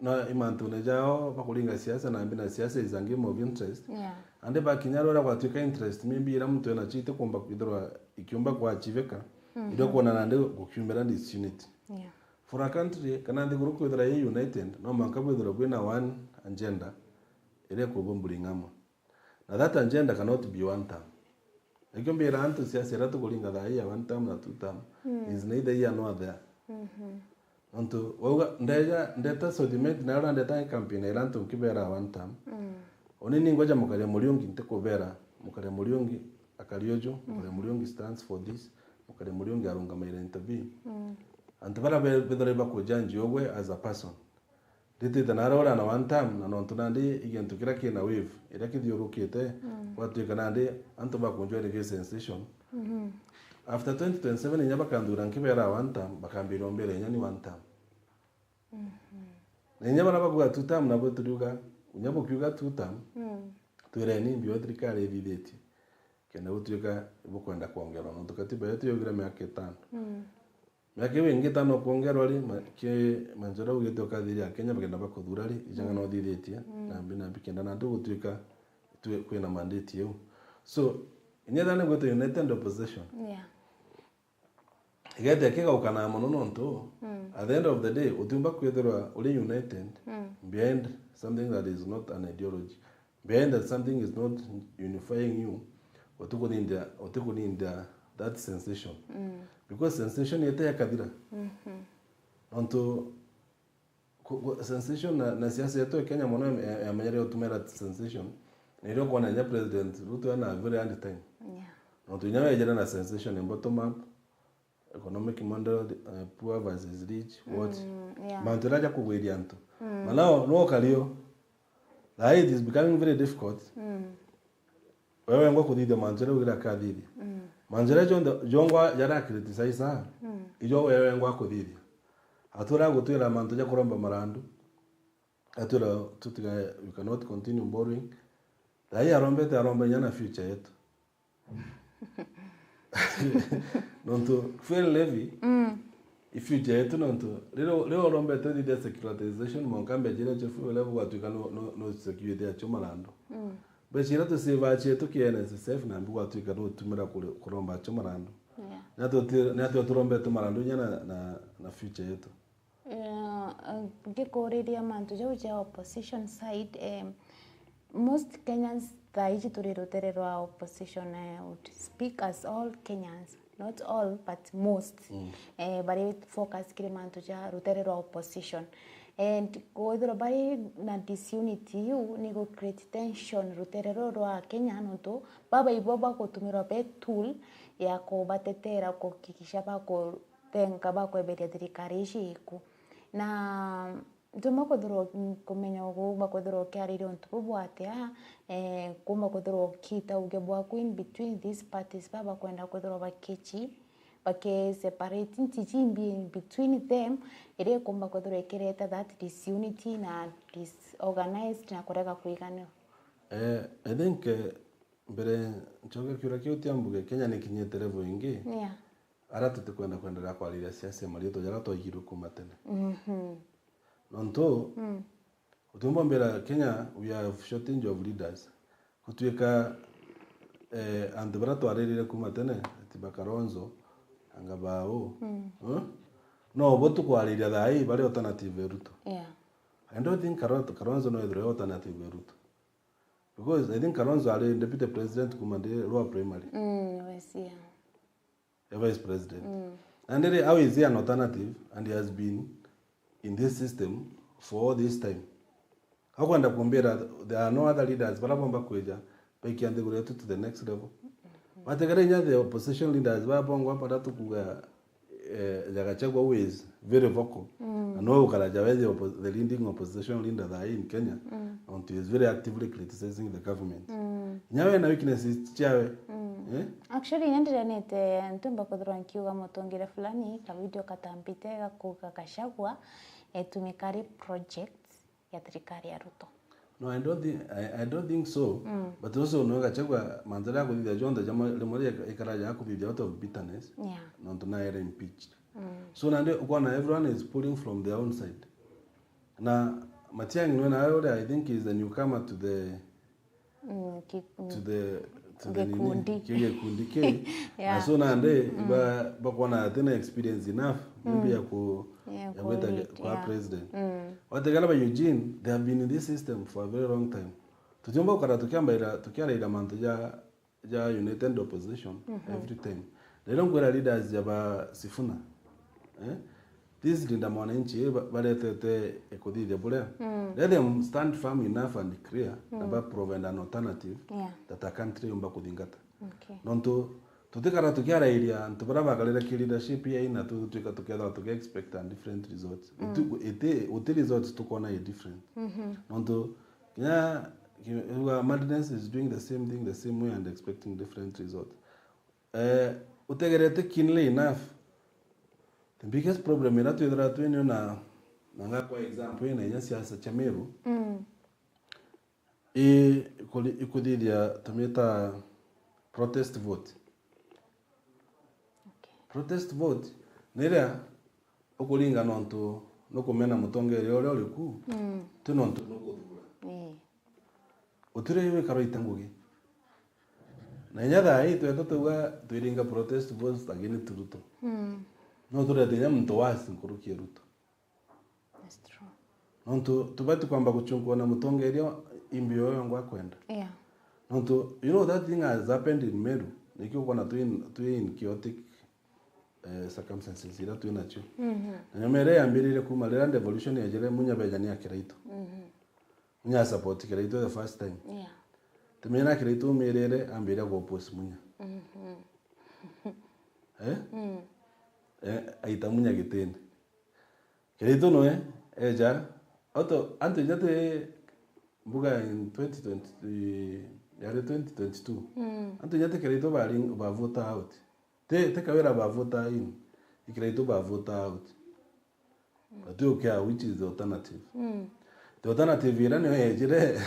na i mantune jao bakuringa siasa na mbi na siasa is a game of interest. Yeah. Andi bakinya rwera gwatuika interest maybe ira muntu ena cite kumba kwithirwa ikiumba kwa achiveka, mhm, irio kuona nandi gukiumira disunity. Yeah. For a country, kana nthiguru kwithira i united, no mwanka bwithirwa bwina one agenda iria ikubumbring amwe. Na that agenda cannot be one term. Nikio mbira antu siasa iria tukuringa thaa hii ya one term na two term, mm, is neither here nor there. Mhm. Nontu wauga, ndeja, ndeta South Imenti, na uria ndeta campaign ira antu nkibera one term. Mm. Oni ni ngoja Mukaria Muriungi ntikubera, Mukaria Muriungi akari uju, Mukaria, mm, Muriungi stands for this, Mukaria Muriungi arungamaire into B. Mm. Antu baria be-, bethira ibakujanji ugwe as a person. Nditite nara ura na one term, na nontu nandi i gintu kiria kina wave, iria kithiurukite, mm, gwatuika nandi antu bakunjwa ni gi sensation. Mhm. After twenty twenty-seven inya bakanthura nkibera one term, bakambira ombira inya ni one term. Na inya bara bakuga two term nabo turiuga, inya bukiuga two term, twireni mbio thirikari ithithitie. Kenda gutuika ibukwenda kwongerwa, nontu katiba yetu yaugire miaka itano. Miaka iu ingi itano kwongerwa ri, ma-, ki mantu jaria ugite ukathiria Akenya bakenda bakuthura ri, ijanga no uthithitie, na mbi na mbi kenda nandi gutuika twi-, kwina mandate iu. So, inya ethira ni gwitwa united opposition. Yeah. Igete kigaukana mono nontu, at the end of the day, utiumba kwithirwa uri united behind something that is not an ideology. Behind that something is not unifying you, utikuninda, utikuninda that sensation. Because sensation yete yakathira. Nontu ku-, ku-, sensation na, na siasa yetu ya Kenya mono ya, ya, yamenyere gutumira sensation. Na irio kwona inya President Ruto ena very hard time. Yeah. Nontu inya wejere na sensation ya bottom up, economic model, eh, poor versus rich, what? Mm, yeah. Mantu jaria ja kugwiria antu. Manao, no kario. Thaa hii it is becoming very difficult. Wewe wengwa kuthithia mantu jaria ugire akathithia. Mantu jaria jonthe, jongwa jaria criticize, ijo wewe wengwa kuthithia. Atwira gutwira mantu ja kuromba marandu. Atwira tutiga, you cannot continue borrowing. Thaa hii arombete, aromba inya na future yetu. Nontu fuel levy, i future yetu nontu, riria, riria urombete uthithia securitization, mwanka mbecha iria cia fuel levy gwatuika no, no, no security yacio marandu. Mbecha iria tusave cietu ki N S S F na mbi gwatuika no utumira kuri-, kuromba acio marandu. Yeah. Ni atia uti-, ni atia turombete marandu inya na, na, na future yetu? Eh, ngikuriria mantu jau ja opposition side, eh, most Kenyans thaa iji turi rutere rwa opposition, eh, would speak as all Kenyans, not all, but most. Eh, bari focus kiri mantu ja rutere rwa opposition. And kwithirwa bari na disunity iu, ni gu create tension rutere ruu rwa Kenya, nontu baba ibo bagutumirwa be tool ya kubatetera, kuhakikisha baku- tenka bakweberia thirikari ici iku. Na ntumba kwithirwa kumenya ugu, umba kwithirwa ukiariria untu bubu atia, eh, kumba kwithirwa ukiita uge bwaku in between these parties, baba bakwenda kwithirwa bakichi, baki separate ntiji imbi in between them, iria ikumba kwithirwa ikireta that disunity na disorganized na kurega kwiganirwa. Eh, I think, eh, mbere nchoke kiuria kiu tia mbuge, Kenya ni kinyite level ingi. Yeah. Ara tutikwenda kwenderea kwariria siasa ya mariitwa jaria twaigirwe kuuma tene. Mhm. Nontu, mm, utiumba mbira Kenya, we have shortage of leaders. Gutuika, eh, antu baria twariririe kuuma tene, ati ba Kalonzo, anga ba uu, mm, eh? No bo tukwariria thaa ii bari alternative ya Ruto. Yeah. I don't think Karo-, Kalonzo no ethirwe alternative ya Ruto. Because I think Kalonzo ari deputy president kuuma ndi Lower Primary. Mm, yes, yeah. A vice president. Mm. And really, how is he an alternative and he has been in this system for all this time? Akwenda kumbira, there are no other leaders bara bomba kwija baikia nthiguru yetu to the next level. Mm-hmm. Wategera inya the opposition leaders bara bongwa bara tukuga, eh, ja Gachagua who is very vocal. Mm. Na no ukaraja we the oppo-, the leading opposition leader thaa hii in Kenya. Mm. And he is very actively criticizing the government. Mm. Inya we na weaknesses ciawe. Mm. Eh? Actually, inya ndirenete ntumba kwithirwa nkiuga mutongere fulani, ka video katambite gakuga Gachagua, eh, tumikari projects ya thirikari ya Ruto. No, I don't think, I, I don't think so. Mm. But also, no, Gachagua, mantu jaria akuthithia jonthe jamo-, rimwe ria ikara ja kuthithia out of bitterness. Yeah. Nontu na era impeached. Mm. So, nandi, ukwona everyone is pulling from their own side. Na Matiang'i, no, nawe uria, I think, is a newcomer to the Mm, ki-, mm, to the, to the nini? Gikundi. Ki gikundi ki. Yeah. Na so nandi, mm, iba, bakwona atina experience enough, maybe, mm, ya ku-, ya ya gwita kulead, kwa yeah, president. Mm. Wategera ba Eugene, they have been in this system for a very long time. Tutiumba gukara tukiambaira, tukiaraira mantu ja, ja united opposition, mhm, every time. Rero nkwira leaders ja ba Sifuna, eh? This Linda Mwananchi, eh, ba-, baretete ikuthithia buria. Mm. Let them stand firm enough and clear, na, mm, ba provide an alternative, yeah, that a country yumba kuthingata. Okay. Nontu tutikara tukiarairia antu baria bakarire ki leadership ya ina tu-, tuika tukethirwa tuki expect a different results. Mm. Uti-, iti, uti results tukona i different. Mhm. Nontu kinya, ki-, madness is doing the same thing the same way and expecting different results. Eh, Utegerete keenly enough, the biggest problem ira twithira twinio na, na ngakwa example ina inya siasa cia Meru, mm, i kuri-, ikuthithia tumita protest vote. Okay. Protest vote ni iria ukuringa nontu nukumena mutongeria uria uri ku, mm, ti nontu nukuthura. Ii. Utire wikara ite ngugi. Na inya thaa ii tweta twauga twiringa protest vote against Ruto. Mm. No turete inya muntu wasi nkuruki ya Ruto. That's true. Nontu tubati kwamba guchunkwa na mutongeria imbi uyo yongwa akwenda. Yeah. Nontu, you know, that thing has happened in Meru. Nikio ukona twi in, twi in chaotic, eh, circumstances ira twi nacio. Mhm. Na nyuma iria yambiririe kuma riria devolution yajire, Munya beja ni a Kiraitu. Mhm. Munya a support Kiraitu the first time. Yeah. Tumenya Kiraitu umirire ambiria ku oppose Munya. Mhm. Eh? Mm. Eh, aita Munya gitini. Kiraitu nwe eja, oto, antu inya ti mbuga in twenty twenty, yari twenty twenty-two. Mm. Antu inya ti Kiraitu bari, ba vote out. Ti, ti Kawira ba vote in. I Kiraitu ba vote out. Mm. But you care, which is the alternative? Mm. The alternative ira niyo yejire,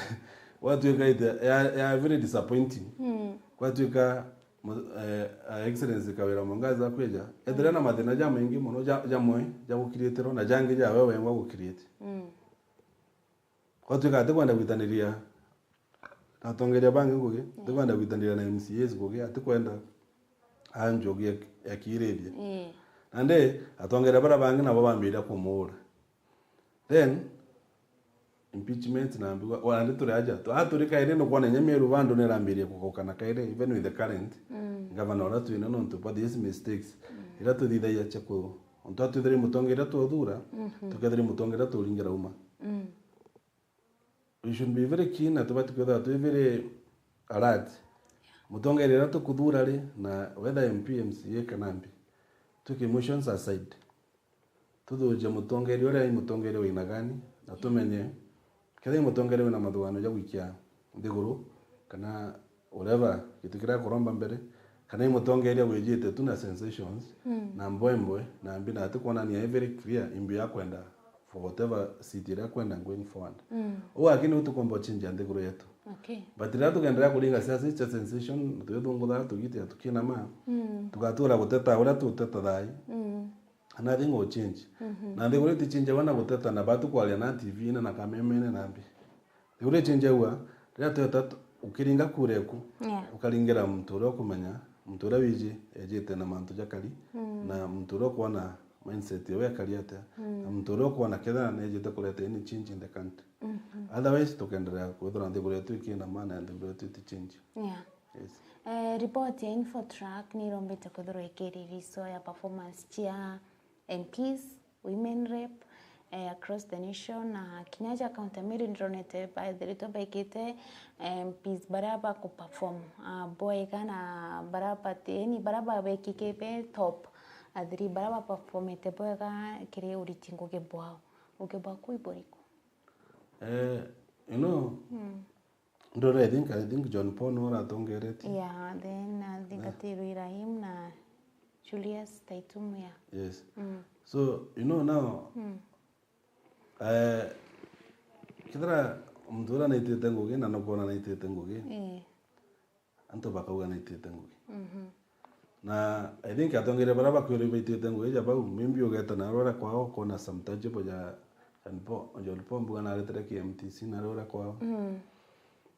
gwatuika ite, ya, ya very disappointing. Mm. Gwatuika mu-, eh, Her Excellency Kawira Mwangaza akwija, ethira na mathina jamaingi mono ja, jamwe ja gukiriitirwa na jangi ja we wengwa gukiriiti. Mm. Gwatuika atikwenda gwitaniria na atongeria bangi ngugi, atikwenda gwitaniria na M C As ngugi, atikwenda a njogi ya, ya kiirithia. Ii. Nandi atongeria baria bangi nabo bambiria kumuura. Then, impeachment na mbigwa, o, nandi turi aja, tu-, a turi kairi nukwona inya Meru bandu nirambirie kugukana kairi, even with the current, mm, governor uria twina nontu bwa these mistakes, mm, iria tuthithagia cia ku-, ontu atwithirie mutongeria tuthura, mhm, tukethira mutongeria turingira uma. Mm. We should be very keen na tubati kwithirwa twi very alert. Mutongeria uria tukuthura ri, na whether M P, M C A kana mbi, twike emotions aside. Tuthuje mutongeria uria ai mutongeria wa aina gani, na tumenye kethira i mutongeria wina mathugano ja gwikia nthiguru, kana whatever, gitu kiria akuromba mbere, kana i mutongeria wijite tu na sensations, mm, na mbwembwe, na mbi, na atikwonania i very clear imbi ya kwenda for whatever seat iria akwenda going forward. Mm. Uu aki niu tukomba uchinjia nthiguru yetu. Okay. But riria tukenderea kuringa siasa ici cia sensation, twithungutha, tugitia, tukinama, mm, tugatura guteta uria tuteta thai. Mm. Nothing will change. Mhm. Na nthiguru itichinjagwa na guteta na batu kwaria na T V-ini na kamemene na mbi. Nthiguru ichinjagwa riria tweta tu-, ukiringa kura eku, yeah, ukaringira muntu uria ukumenya, muntu uria wiji, ejite na mantu jakari, mm, na muntu uria ukwona mindset yawe ekari atia, mm, na muntu uria ukwona kethira nejite kureta any change in the country. Mhm. Otherwise, tukenderea kwithirwa nthiguru yetu ikina maana ya nthiguru yetu itichinji. Yeah. Yes. Eh, report ya Infotrack ni irombete kwithirwa ikiririso ya performance cia M Ps, women rep, eh, across the nation, na kinya ja county ya Meru ndironete baithiritwe baikite, eh, M Ps baria bakuperform, ah, bwega na baria bati-, yani baria babekike be top, athiri baria baperformete bwega kiri uriti ngugi bwao. Ngugi bwaku iburiku? Eh, you know, mm. Ndore, I think, I think John Paul no aratongeretie. Yeah, then I think, yeah, Atiru Ibrahim na Julius Taitum, yeah. Yes. Mm. So, you know now, mm, eh, kethira muntu uria naitite ngugi na nukwona naitite ngugi, eh, antu bakauga naitite ngugi. Mhm. Na I think atongeria baria bakwirwa ibaitite ngugi ja bau, maybe ugeta na rwara kwao, ukona some tangible ja John Paul, John Paul mbuga naretire K M T C na rwara kwao. Mm.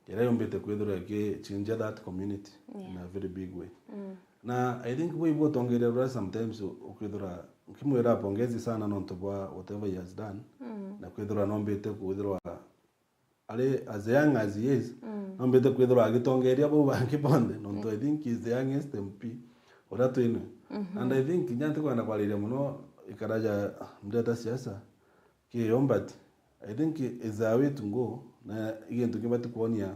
Iria yumbite kwithirwa ikichinja that community, yeah, in a very big way. Mm. Na I think bui butongeria rwara sometimes u-, ukwithirwa nkimwira pongezi sana nontu bwa whatever he has done. Mm. Na kwithirwa nombite kwithirwa ari as young as he is, mm, nombite kwithirwa agitongeria bau bangi bonthe, nontu, mm, I think he's the youngest M P uria twinwe. Mhm. And I think, kinya ntikwenda kwariria mono ikara ja ndeta siasa kiyo, but I think is a way to go, na i gintu kibati kwonia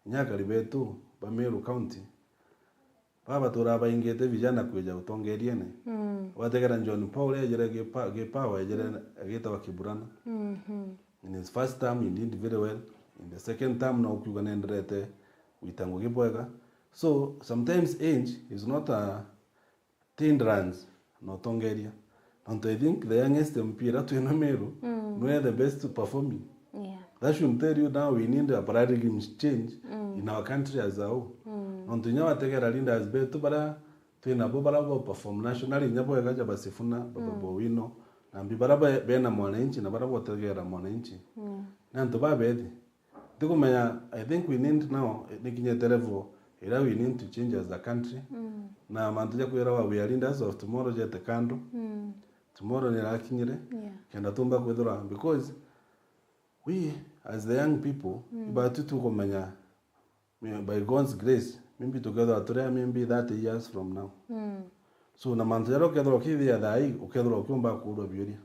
kinya akari betu ba Meru County, baba baturaga baingite vijana kwija utongeriene. Mm. Wategera John Paul ejire gi pa-, gi power, ejire, mm, agitawa Kiburana. Mhm. In his first term, he did very well. In the second term, no ukiuga nenderete gwita ngugi bwega. So, sometimes age is not a, hindrance na utongeria. Nontu I think the youngest M P ira twina Meru, mm, nwe the best performing. Yeah. That should tell you now we need a paradigm change, mm, in our country as a whole. Mm. Nontu inya wategera leaders betu bara twinabo bara bo perform nationally, inya bwega ja ba Sifuna, ba Babu Owino, na mbi bara be-, bena mwananchi na bara botegera mwananchi. Mm. Ni antu babethi. Ntikumenya, I think we need now, nikinyite level ira we need to change as a country. Mm. Na mantu ja kwirawa we are leaders of tomorrow jete kando. Mm. Tomorrow ni irakinyire. Yeah. Kenda tumba kwithirwa, because we, as the young people, mm, ibatu tukumenya, by God's grace, maybe tukethirwa turi a maybe thirty years from now. Mm. So, na mantu jaria ukethirwa ukithia thaa ii, ukethirwa ukiumba kuurwa biuria.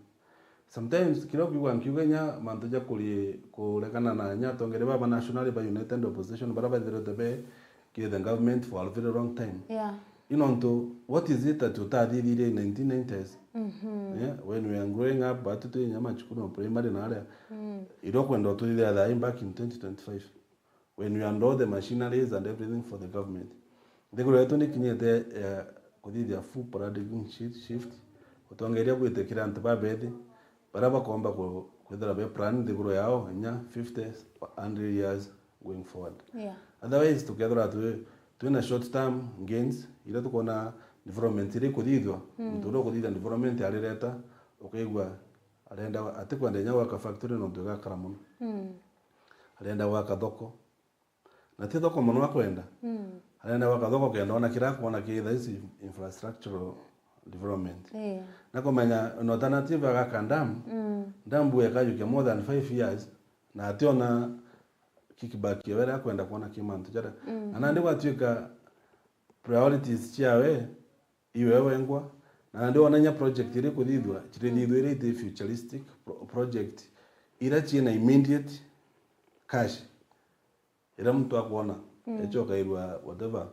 Sometimes, kiria ukiigua nkiuga inya mantu ja kuri-, kuregana na inya atongeria baba nationally ba United Opposition, baria baithirite be ki the government for a very long time. Yeah. I nontu, what is it that utathithirie in nineteen nineties? Mm-hmm. Yeah, when we are growing up, batu twi inya machukuru ma primary na aria, mm, iria ukwenda ututhithia thaa ii back in twenty twenty-five. When you handle the machineries and everything for the government. Nthiguru yetu nikinyite ya kuthithia full paradigm shi-, shift, utongeria bwitikira antu babethi, baria bakomba ku-, kwithira be plan nthiguru yao inya fifty, hundred years going forward. Yeah. Otherwise, tukethira twi, twina short term gains, iria tukona development iria ikuthithua, mm, muntu uria ukuthithia development arireta, ukaigua arenda, atikwenda inya gwaka factory nontu igakara mono. Mm. Arenda gwaka thoko. Na ti thoko mono akwenda. Mm. Arenda gwaka thoko kenda ona kira akwona ki thaisi infrastructural development. Eh. Na kumenya an alternative agaka dam, mm, dam bu ekajukia more than five years, na ationa kickback ya wera akwenda kwona ki mantu jaria. Mm. Na nandi gwatuika priorities ciawe iwe wengwa, na nandi wona inya project iri kuthithua, cirithithua iria iti futuristic pro-, project, iria ciina immediate cash. Iria muntu akwona, mm, echokairua whatever,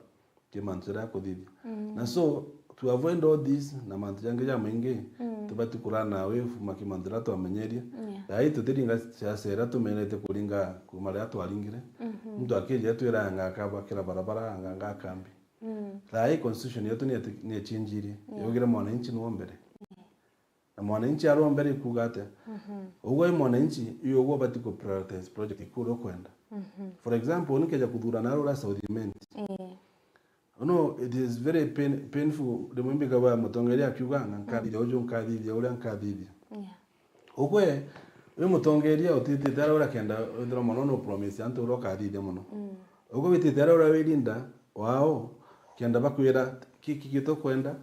ki mantu jaria akuthithia. Mm. Na so, to avoid all this, na mantu jangi jamaingi, mm, tubati kurana away from ki mantu jaria twamenyeria. Yeah. Thaa ii tutiringa siasa iria tumenete kuringa kuma riria twaringire. Mhm. Muntu akija atwira anga akabakira barabara, anga, anga akambi. Mm. Thaa ii constitution yetu ni eti-, ni echinjirie. Yeah. Yaugire mwananchi niwe mbere. Mm. Na mwananchi ari o mbere ikuuga atia? Mhm. Ugwe wi mwananchi, iyo ugwe ubati ku prioritize project iku uria ukwenda. Mhm. For example, nikeja kuthurana ari uria South Imenti. Eh. No, it is very pain-, painful. Rimwe mbigagua mutongeria akiuga, "Nga nkathithia uju, nkathithia uria, nkathithia." Yeah. Ugwe, wi mutongeria utitite aria uria kenda withirwa mono no promise antu uria ukathithia mono. Mm. Ugwe witite aria uria wi leader wao, kenda bakwira, "Kiki gitukwenda,"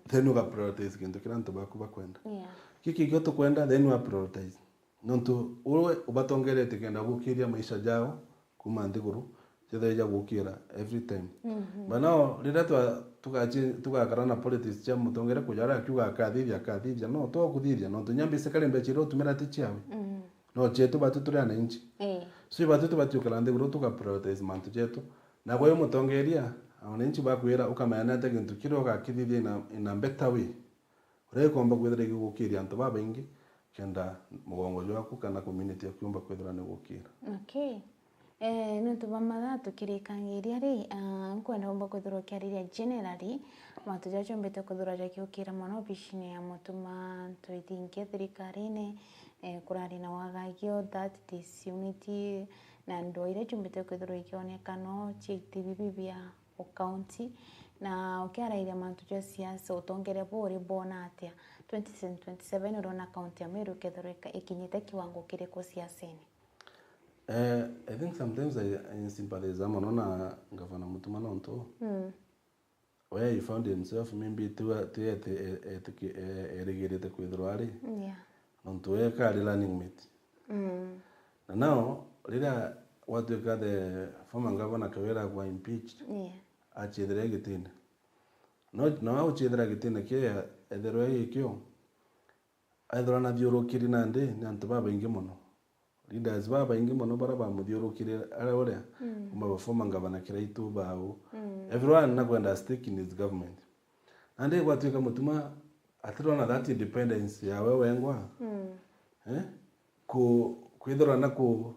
then uga prioritize kintu kiria antu baku bakwenda. Yeah. "Kiki gitukwenda," then uga prioritize. Nontu uwe ubatongeretie kenda gukiria maisha jao kuma nthiguru, jethira ja gukira every time. Mhm. But now, riria twa-, tugachi-, tugakara na politics cia mutongeria kuja aria akiuga akathithia, akathithia, no, to kuthithia, nontu inya basically mbecha iria utumira ti ciawe. Mm. No cietu batu turi ananchi. Eh. So, ibatu tubati ukara nthiguru tuga prioritize mantu jetu. Na kwa hiyo mutongeria, ananchi bakwira ukamenya ni atia gintu kiria ugakithithia in a, in a better way. Uria gikomba kwithira gigukiria antu babaingi, kenda mugongo jwaku kana community yaku yumba kwithira ni gukira. Okay. Eh, nontu bwa mathaa tukirikangiria ri, ah, nkwenda umba kwithirwa ukiariria generally, mantu jaria jumbite kwithirwa jagiukira mono obicine ya mutuma, ntwithingia thirikarine, eh, kurari na wagagio, that disunity, na ndwaa iria jumbite kwithirwa ikioneka no ciiti bibi bia o county, na ukiarairia mantu ja siasa, utongeria buu uri bwona atia? Twenty twenty-seven urona county ya Meru ikethirwa ika-, ikinyite kiwango kiriku siasene? Eh, I think sometimes I, I sympathize mono na Gavana Mutuma nontu, mm, where he found himself, maybe ti wa-, ti eti-, e-, etiki-, e-, erigirite kwithirwa ari. Yeah. Nontu we kari running mate. Mm. Na now, riria gwatuika the former governor Kawira agwa impeached, yeah, achiethira gitine. No, na wa guchiethira gitine kia ethirwa gikio, ethirwa nathiurukiri nandi ni antu babaingi mono. Leaders babaingi mono baria bamuthiurukire aria uria, mm, kuma ba former governor Kiraitu bau. Mm. Everyone nakwenda stake in his government. Nandi gwatuika Mutuma atirona that independence yawe wengwa. Mm. Eh? Ku-, kwithirwa na ku-,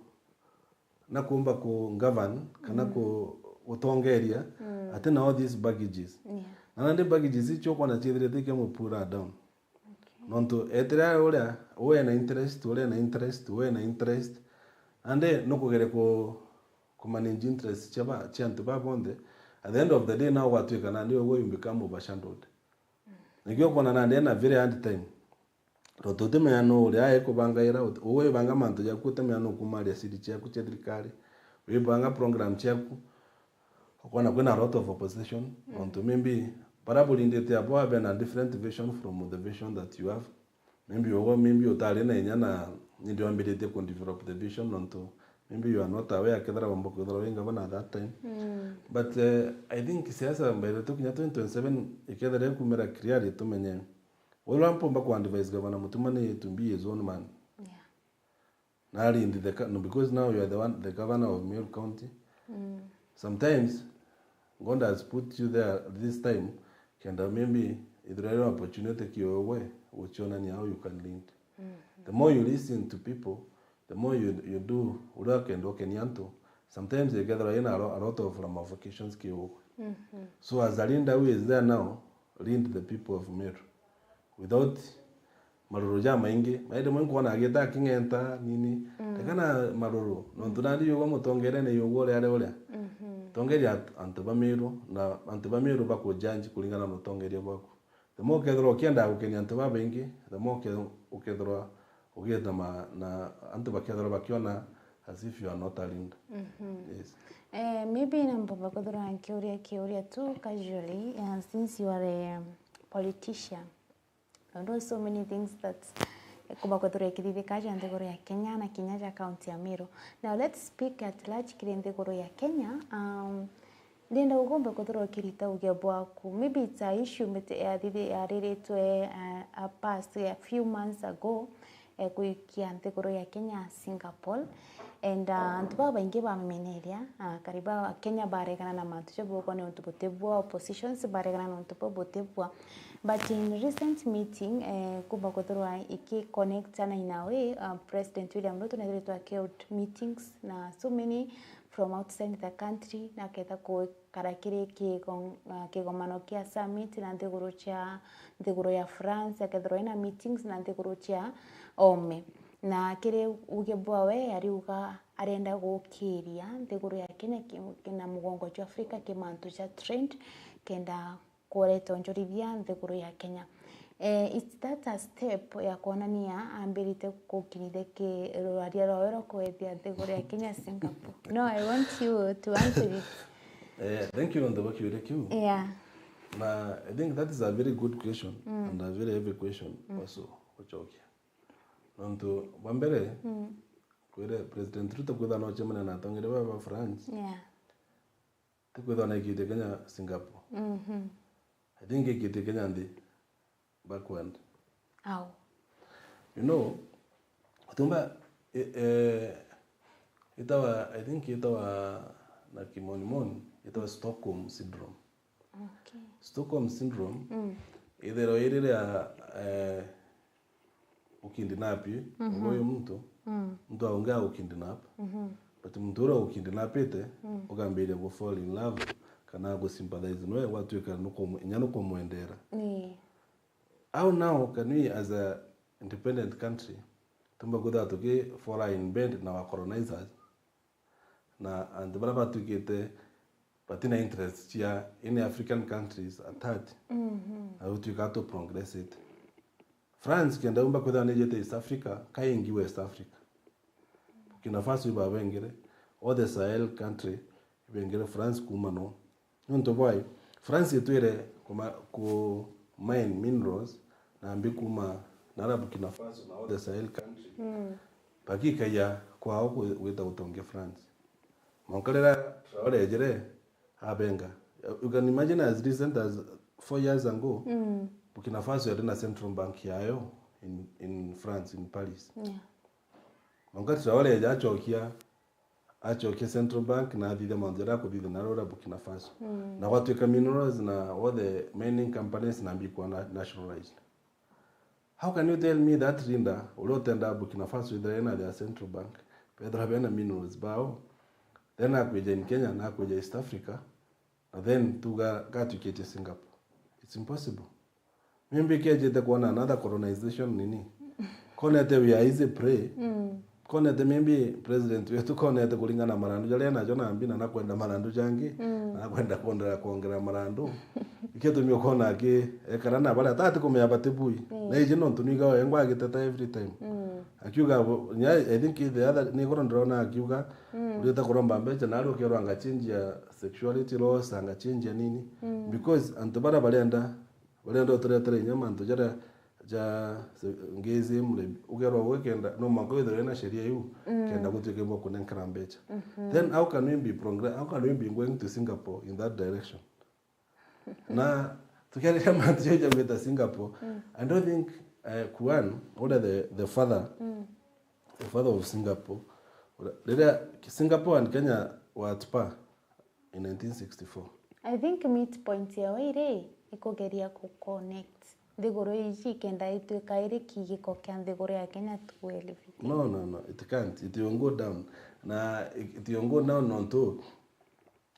na kuumba ku govern kana, mm, ku-, gutongeria, mm, atina all these baggages. Yeah. Na nandi packages icio ukwona ciithirite ikimu pull down. Okay. Nontu etire ari uria, uwe na interest, uria na interest, uwe na interest. Nandi nukugere ku, ku manage interest cia ba, cia antu ba bonthe. At the end of the day, now gwatuika nandi ugwe you become overshadowed. Nikio ukwona nandi ena very hard time. Tontu utimenya nu uria ai kubangaira, uti-, ugwe wibanga mantu jaku, utimenya nu ukumaria siri ciaku cia thirikari, wibanga program ciaku, ukona kwina a lot of opposition, nontu maybe bara burindite abo abe na different vision from the vision that you have. Maybe ugwe, maybe utari na inya na indi wambiritie ku develop the vision, nontu maybe you are not aware kethira wamba kwithirwa wi ngavana at that time. But, eh, I think siasa mbere tu kinya twenty twenty-seven ikethira ikumira clearly tumenye. Uria mpumba ku advise Gavana Mutuma ni to be his own man. Yeah. Na arindi the, no, because now you are the one, the governor of Meru County. Sometimes God has put you there this time, kenda maybe ithira ri opportunity kiogwe gucionania how you can lead. The more you listen to people, the more you, you do uria kenda ukenia antu, sometimes ikethirwa ina a lo-, a lot of ramifications kiogwe. So as a leader who is there now, lead the people of Meru without maruru jamaingi. Maindi mwe nkwona agita aking'enta nini. Rekana maruru. Nontu nandi yugwa mutongeria ni yugwa uria ari uria. Tongeria at-, antu ba Meru, na antu ba Meru bakujanji kuringana na utongeria bwaku. The more ukethirwa ukienda gukenia antu babaingi, the more uke-, ukethirwa ugita ma-, na antu bakethirwa bakiona as if you are not a leader. Yes. Eh, maybe na mpumba kwithirwa nkiuria kiuria tu casually, uh, since you are a, um, politician. There are so many things that, eh, kumba kwithirwa ikithithika ja nthiguru ya Kenya na kinya ja county ya Meru. Now let's speak at large kiri nthiguru ya Kenya. Um, ndienda ugombe kwithirwa ukirita uge bwaku. Maybe it's a issue mete-, yathithi-, yariritwe, uh, a past, a few months ago, eh, kuikia nthiguru ya Kenya Singapore. And, uh, antu babaingi bamimeneria, uh, kariba Kenya baregana na mantu jau bauga ni untu butibwa, oppositions baregana na untu bau butibwa. But in recent meeting, eh, kumba kwithirwa iki connectana in a way, uh, President William Ruto nethiritwe aki hold meetings na so many from outside the country, na aketa ku-, kara kiri kigo-, ah, kigomano kia summit na nthiguru cia, nthiguru ya France, akethirwa ina meetings na nthiguru cia ome. Na kiri uge bwawe, ariuga arenda gukiria nthiguru ya Kenya ki-, ki-, na mugongo jwa Africa ki mantu ja trade, kenda kureta onjorithia nthiguru ya Kenya. Eh, is that a step ya kwonania ambirite gukinyithia ki rwaria rwawe rwa kwethia nthiguru ya Kenya Singapore? No, I want you to answer it. Eh, thank you nontu bwa kiuria kiu. Yeah. Na I think that is a very good question and a very heavy question also gucokia. Nontu bwa mbere, kwire President Ruto kwithirwa no acemania na atongeria ba, ba France. Yeah. Ti kwithwa naikitie Kenya Singapore. I think ikitie Kenya nthi backward. Au. You know, utumba, eh, eh, itawa, I think itawa na kimonimoni, itawa Stockholm syndrome. Okay. Stockholm syndrome, ithero iri ria, eh, ukindinap, uyu muntu, muntu aungi agukindinap, but muntu uria ugukindinapite, ukambiria gu fall in love, kana gu sympathize nawe, gwatuika nukumu-, inya nukumwendera. Ni. How now can we as a independent country, tumba kwithirwa tuki fall in bed na wa colonizers, na antu baria batwikite batina interest cia any African countries at heart, na gutwika tu progress it. France kenda umba kwithirwa nijete East Africa, kaingi West Africa. Burkina Faso ibabengere, all the Sahel country ibengere France kuma no. Nontu bwai, France itwire kuma-, ku mine minerals na mbi kuma nara Burkina Faso na all the Sahel country. Bakikaia kwao kwi-, gwita gutongia France. Mwanka riria Traore ejire, abenga. You can imagine as recent as four years ago, Burkina Faso yari na central bank yayo in, in France, in Paris. Yeah. Mwanka Traore eja acokia, acokia central bank na athithia mauntu jaria akuthithia na ruria Burkina Faso. Na gwatuika minerals na all the mining companies na mbikwa na, nationalized. How can you tell me that Linda, uria utenda Burkina Faso ithira ina their central bank, bethira bena minerals bao, then akwija in Kenya na akwija East Africa, na then tuga gatwikitie Singapore? It's impossible. Maybe kiejite kuona another colonization nini. Konete we are easy prey. Mm. Konete maybe president wetu konete kuringana na marandu jaria najo nambi na nakwenda marandu jangi, mm, na nakwenda kuongerera kuongerera marandu. Ikio tumi ukona aki ekara na baria atati kumea batibui. Mm. Na iji nontu niga wengwa agiteta every time. Mm. Akiuga bo-, nya, I think the other, ni goro ndirona akiuga, mm, urita kuromba mbeca na ari ukirwa anga change ya sexuality laws, anga change ya nini. Mm. Because antu baria barenda, barenda uturetere inya mantu jaria ja se-, ngezi mre, ugerwa gwikenda, no mwanka withirwe na sheria iu, mm, kenda gutuike bwa kunenkera mbeca. Mhm. Then how can we be progress-, how can we be going to Singapore in that direction? Na tukiariria mantu jau ja gwita Singapore, mm, I don't think, eh, Kuan, uria the, the father, mm, the father of Singapore, uria, riria Singapore and Kenya were at par in nineteen sixty-four. I think midpoint yao iri ikugeria ku connect nthiguru iji kenda ituika iri kigiko kia nthiguru ya Kenya twelve. No, no, no, it can't. It will go down. Na it will go down nontu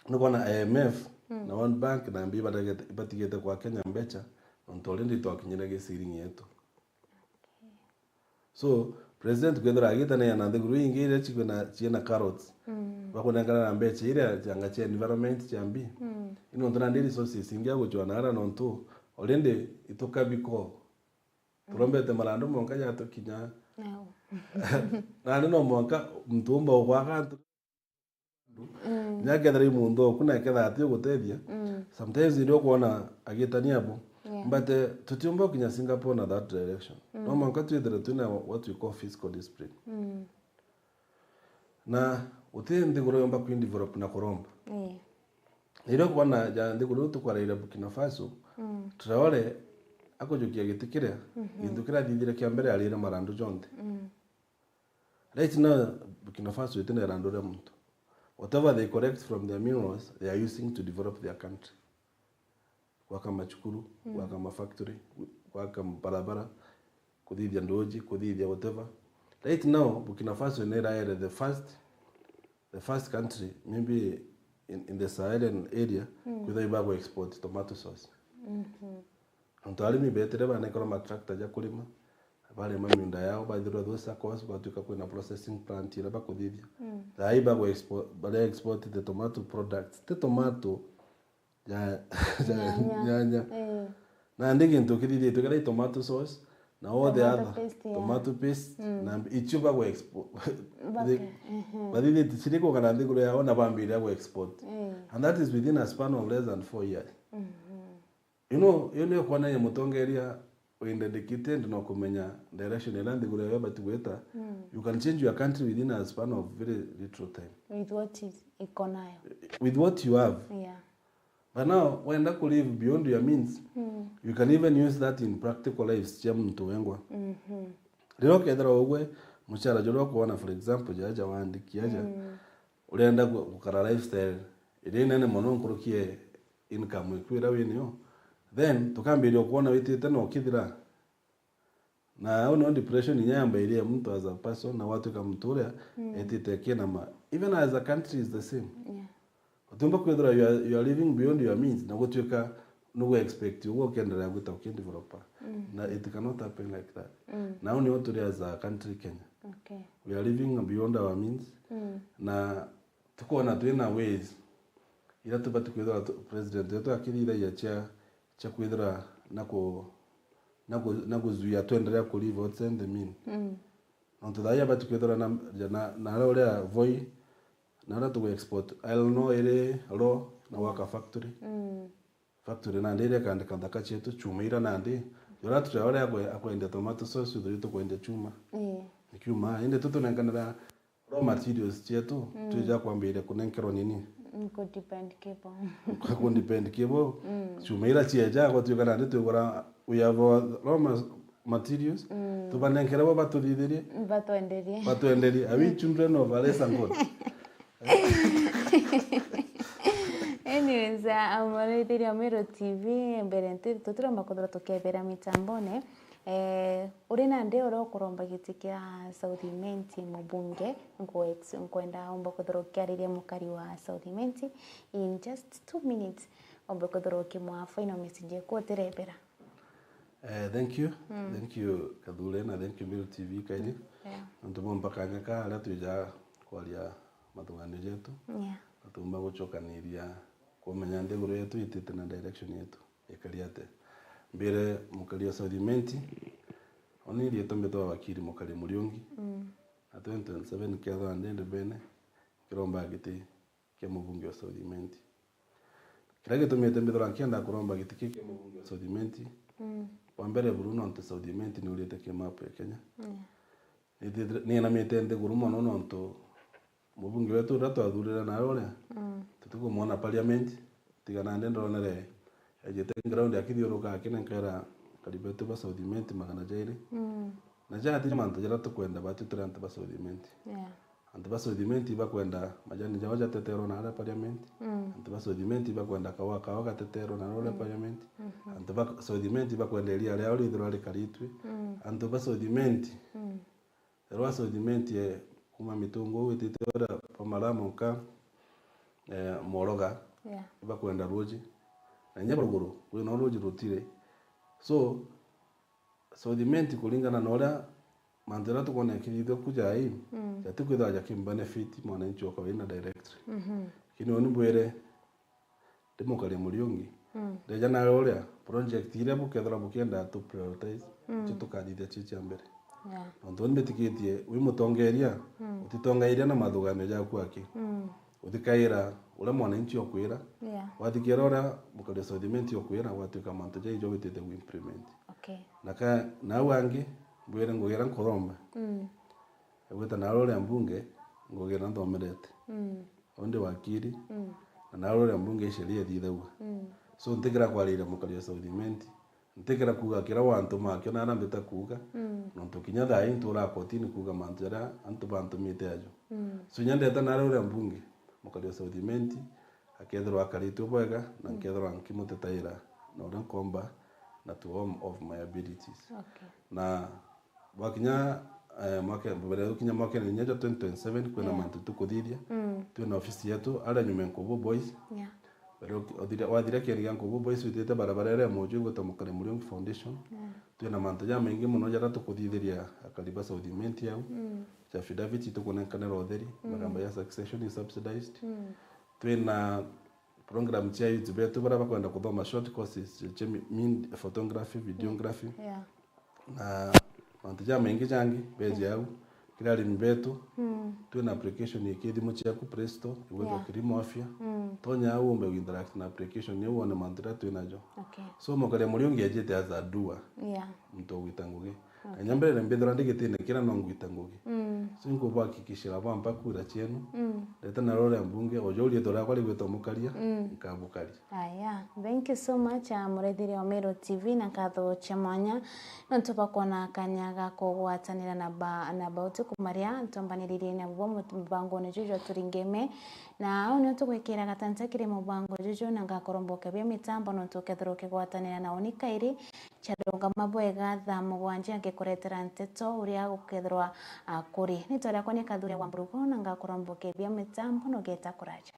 Nukwona I M F, mm, na World Bank na mbi ibatigite, ibatigite kwa Kenya mbeca, nontu already twakinyire gi ceiling yetu. Okay. So, president kwithira agitania na nthiguru ingi iria cikwina, ciina carrots, mm, bakunengana na mbeca iria cianga cia environment cia mbi. Mm. Ino ntu nandi resources ingi agucwa na ara nontu already itukabiko. Turombete marandu mwanka jatukinya. Nao. Nandi no mwanka muntu umba ugwaka antu. Mm. Nya kethira i muntu oku na kethira ati ugutethia. Mm. Sometimes ndio kuona agitania abo. Yeah. But, eh, tutiumba ukinya Singapore na that direction. Mm. No mwanka twithire twina what we call fiscal discipline. Mm. Na uti nthiguru yomba kwindevelop na kuromba. Eh. Irio kuona ja nthiguru tukwaraira Burkina Faso, mm, Traore akujukia giti kiria, mhm, gintu kiria athithire kia mbere arire marandu jonthe. Mm. Right now, Burkina Faso itina irandu ria muntu. Whatever they collect from their minerals, they are using to develop their country. Gwaka macukuru, mm, gwaka mafactory, gwaka barabara, kuthithia nduji, kuthithia whatever. Right now, Burkina Faso ni iraere the first, the first country, maybe in, in the Sahelian area, mm, kwithira ibagu export tomato sauce. Mhm. Nontu arimi betire banekerwa matractor ja kurima, barima miunda yao, baithirwa those suckers, batwika kwina processing plant iria bakuthithia. Mm. Thaa ii bagu expo-, bare export the tomato products. Ti tomato, ja, ja, nyanya. Nyanya. Eh. Nandi gintu kithithitue kethira i tomato sauce, na all the other, tomato paste, yeah, tomato paste, mm, na icio bagu expo-, bathithiti cirikugana nthiguru yao na bambiriria gu export. Eh. And that is within a span of less than four years. Mhm. You know, iyo niyo kuonania mutongeria wi dedicated na kumenya direction iria nthiguru yayo ibati gwita. Mm. You can change your country within a span of very little time. With what is iko nayo. With what you have. Yeah. But now, wenda ku live beyond your means, mm, you can even use that in practical lives cia muntu wengwa. Mhm. Riria ukethirwa ugwe, mucara juria ukuona, for example, jaja waandiki aja, mm, urenda gu-, gukara lifestyle iria inene mono nkuruki ya income iku iria winio, then tukambiria kuona witite na ukithira. Na au nio depression inya yambairia muntu as a person, na gwatuika muntu uria, mm, etite kina ma. Even as a country is the same. Yeah. Utiumba kwithirwa you are, you are living beyond your means, na gutuika nugu expect uguo ukiendelea gwita ukidevelopa. Mm. Na it cannot happen like that. Mm. Na au nio turi as a country Kenya. Okay. We are living beyond our means. Mm. Na tukwona twina ways iria tubati kwithirwa tu-, president wetu akithithagia cia, cia kwithirwa na ku-, na ku-, na kuzuia twendelea ku live outside the mean. Mm. Nontu thaa ii abati kwithirwa na, na, na aria uria voi, na aria tugu export iron ore iri raw na gwaka factory. Mm. Factory nandi iria ikandika nthaka cietu, chuma ira nandi. Jora turia uria akwe-, akwendia tomato sauce, uthu tukwendia chuma. Ii. Ni kiuma, indi tu tunenkanira raw materials cietu, mm, twija kwambiria kunenkerwa nini? Mm, ku depend kibo. Ku depend kibo. Mm. Chuma ira cieja, gwatuika nandi twigura, we have our raw ma-, materials, mm, tubanenkere bo batuthithirie. Batwenderie. Batwenderie. Are we children of a lesser God? Anyways, uh, mwarithiria Meru T V, mbere nti-, tutiromba kwithirwa tukebera mitambone. Eh, uri nandi uria ukuromba giti kia South Imenti mubunge, nkwe-, nkwenda umba kwithirwa ukiariria mukari wa South Imenti in just two minutes. ombe kwithirwa ukimwaa final message eku utirebera. Eh, thank you. Thank you, Kathure, na thank you, Meru T V, kairi. Yeah. Nontu bwa mpaka kanya ka aria twija kwaria mathuganio jetu. Yeah. Na tuumba gucokaniria kumenya nthiguru yetu itite na direction yetu ikari atia. Mbire mukari wa South Imenti, oni rietwa mbitwa wakiri Mukari Muriungi. Mm. Na twenty twenty-seven kethwa ndi ndebene, nkiromba giti kia mubunge wa South Imenti. Kiria gitumite mbithirwa nkienda kuromba giti kiu kia mubunge wa South Imenti, Mm. wa mbere buru nontu South Imenti ni urite ki map ya Kenya. Yeah. Nithithire-, niinamite nthiguru mono nontu mubunge wetu uria twathurire nawe uria, Mm. tutikumwona parliament, tiga nandi ndonere ejite ground akithiuruka akinenkaira akari betu ba South Imenti magana jairi. Mm. Na jaa ti mantu jaria tukwenda batu turi antu ba South Imenti. Yeah. Antu ba South Imenti ibakwenda majani jao jateterwa na aria parliament. Mm. Antu ba South Imenti ibakwenda kawa kao gateterwa na aria parliament. Mhm. Antu ba South Imenti ibakwenda iria riao rithirwa rikaritue. Mm. Antu ba South Imenti, Mm. erwa South Imenti e kuma Mitungu witite uria pa Malamo nka, eh, Moroga, Yeah. ibakwenda ruji. Na inya ruguru, kwina ruji rutire. So, South Imenti kuringana na uria mantu jaria tukwona jakithithua ku jai, Mm. jatikwithirwa jakimbenefit mwananchi wa kawaida directly. Mhm. Lakini uni mbwire, ndi Mukari Muriungi, Mm. ndeja nawe uria project iria bukethirwa bukienda tu prioritize, Mm. icio tukathithia cio cia mbere. Yeah. Nontu uni mbitikitie wi mutongeria, Mm. utitongairia na mathuganio jaku aki. Mm. Uthikaira uria mwananchi okwira, Yeah. wathikira uria mukari wa South Imenti okwira, gwatuika mantu jaijo witite ku implement. Okay. Na ka, nau angi, mbwire ngugira nkuthomba. Mm. Egwita nawe uria mbunge, ngugira nthomerete. Mm. Au ndi wakiri, Mm. na nawe uria mbunge i sheria ithithagua. Mm. So ntikira kwariria mukari wa South Imenti, ntikira kuuga kiria wantu makio na aria mbita kuuga, Mm. nontu kinya thaa ii nturaa kotini kuuga mantu jaria antu bantumite ajo. Mm. So inya ndeta nawe uria mbunge, mukari wa South Imenti, akethirwa akaritue bwega, na nkethirwa nkimutetaira na uria nkomba na to all of my abilities. Okay. Na bwakinya, eh, mwaka, mbere ya gukinya mwakene inya jwa twenty twenty-seven, kwina Yeah. mantu tukuthithia. Mm. Twina ofisi yetu aria nyuma Nkubu Boys. Yeah. Mbere uki-, uthire-, wathira kieni gia Nkubu Boys witite barabara iria ya Mojo igwitwa Mukari Muriungi Foundation. Yeah. Twina mantu jamaingi mono jaria tukuthithiria akari ba South Imenti au. Mm. Ja affidavit tukunenkanira utheri, Mm. magamba ya succession is subsidized. Mm. Twina program cia youth betu baria bakwenda kuthoma short courses cia mi-, min-, photography, videography. Yeah. Na mantu jamaingi jangi beji au. Kiri arimi betu, Mm. twina application ya kithimu ciaku Play Store, igwitwa Yeah. Kilimo Afya. Mm. Tonya au umbe interact na application iu wone mantu jaria twinajo. Okay. So Mukari Muriungi ejite as a doer, Yeah. muntu ugwita ngugi. Okay. Enya mbere mbithira ndi gitine kiria no ngwita ngugi. Mm. So inkubahakikishira bwampa kura cienu. Mm. Ndeta na rore mbunge, ojo rietwa riakwa rigwitwa Mukaria, mm, nkabukaria. Aya, thank you so much, ah, muraithiria wa Meru T V, na nkatho cia mwanya nontu bwa kwona kanya ga kugwatanira na ba, na bauti kumaria ntombaniririe nabo mu-, mubangone juju jwa Turingeme. Na au nio tugwikira gatanta kiri mubango juju, na ngakurombokia bia mitambo nontu ukethirwa ukigwatanira na uni kairi. Ciarungama bwega thaa mugwanja ngikuretera nteto uria gukethirwa, ah, kuri. Ritwa riakwa ni Kathure wa Mburugu, na ngakurombokia bia mitambo nugeta kuraja.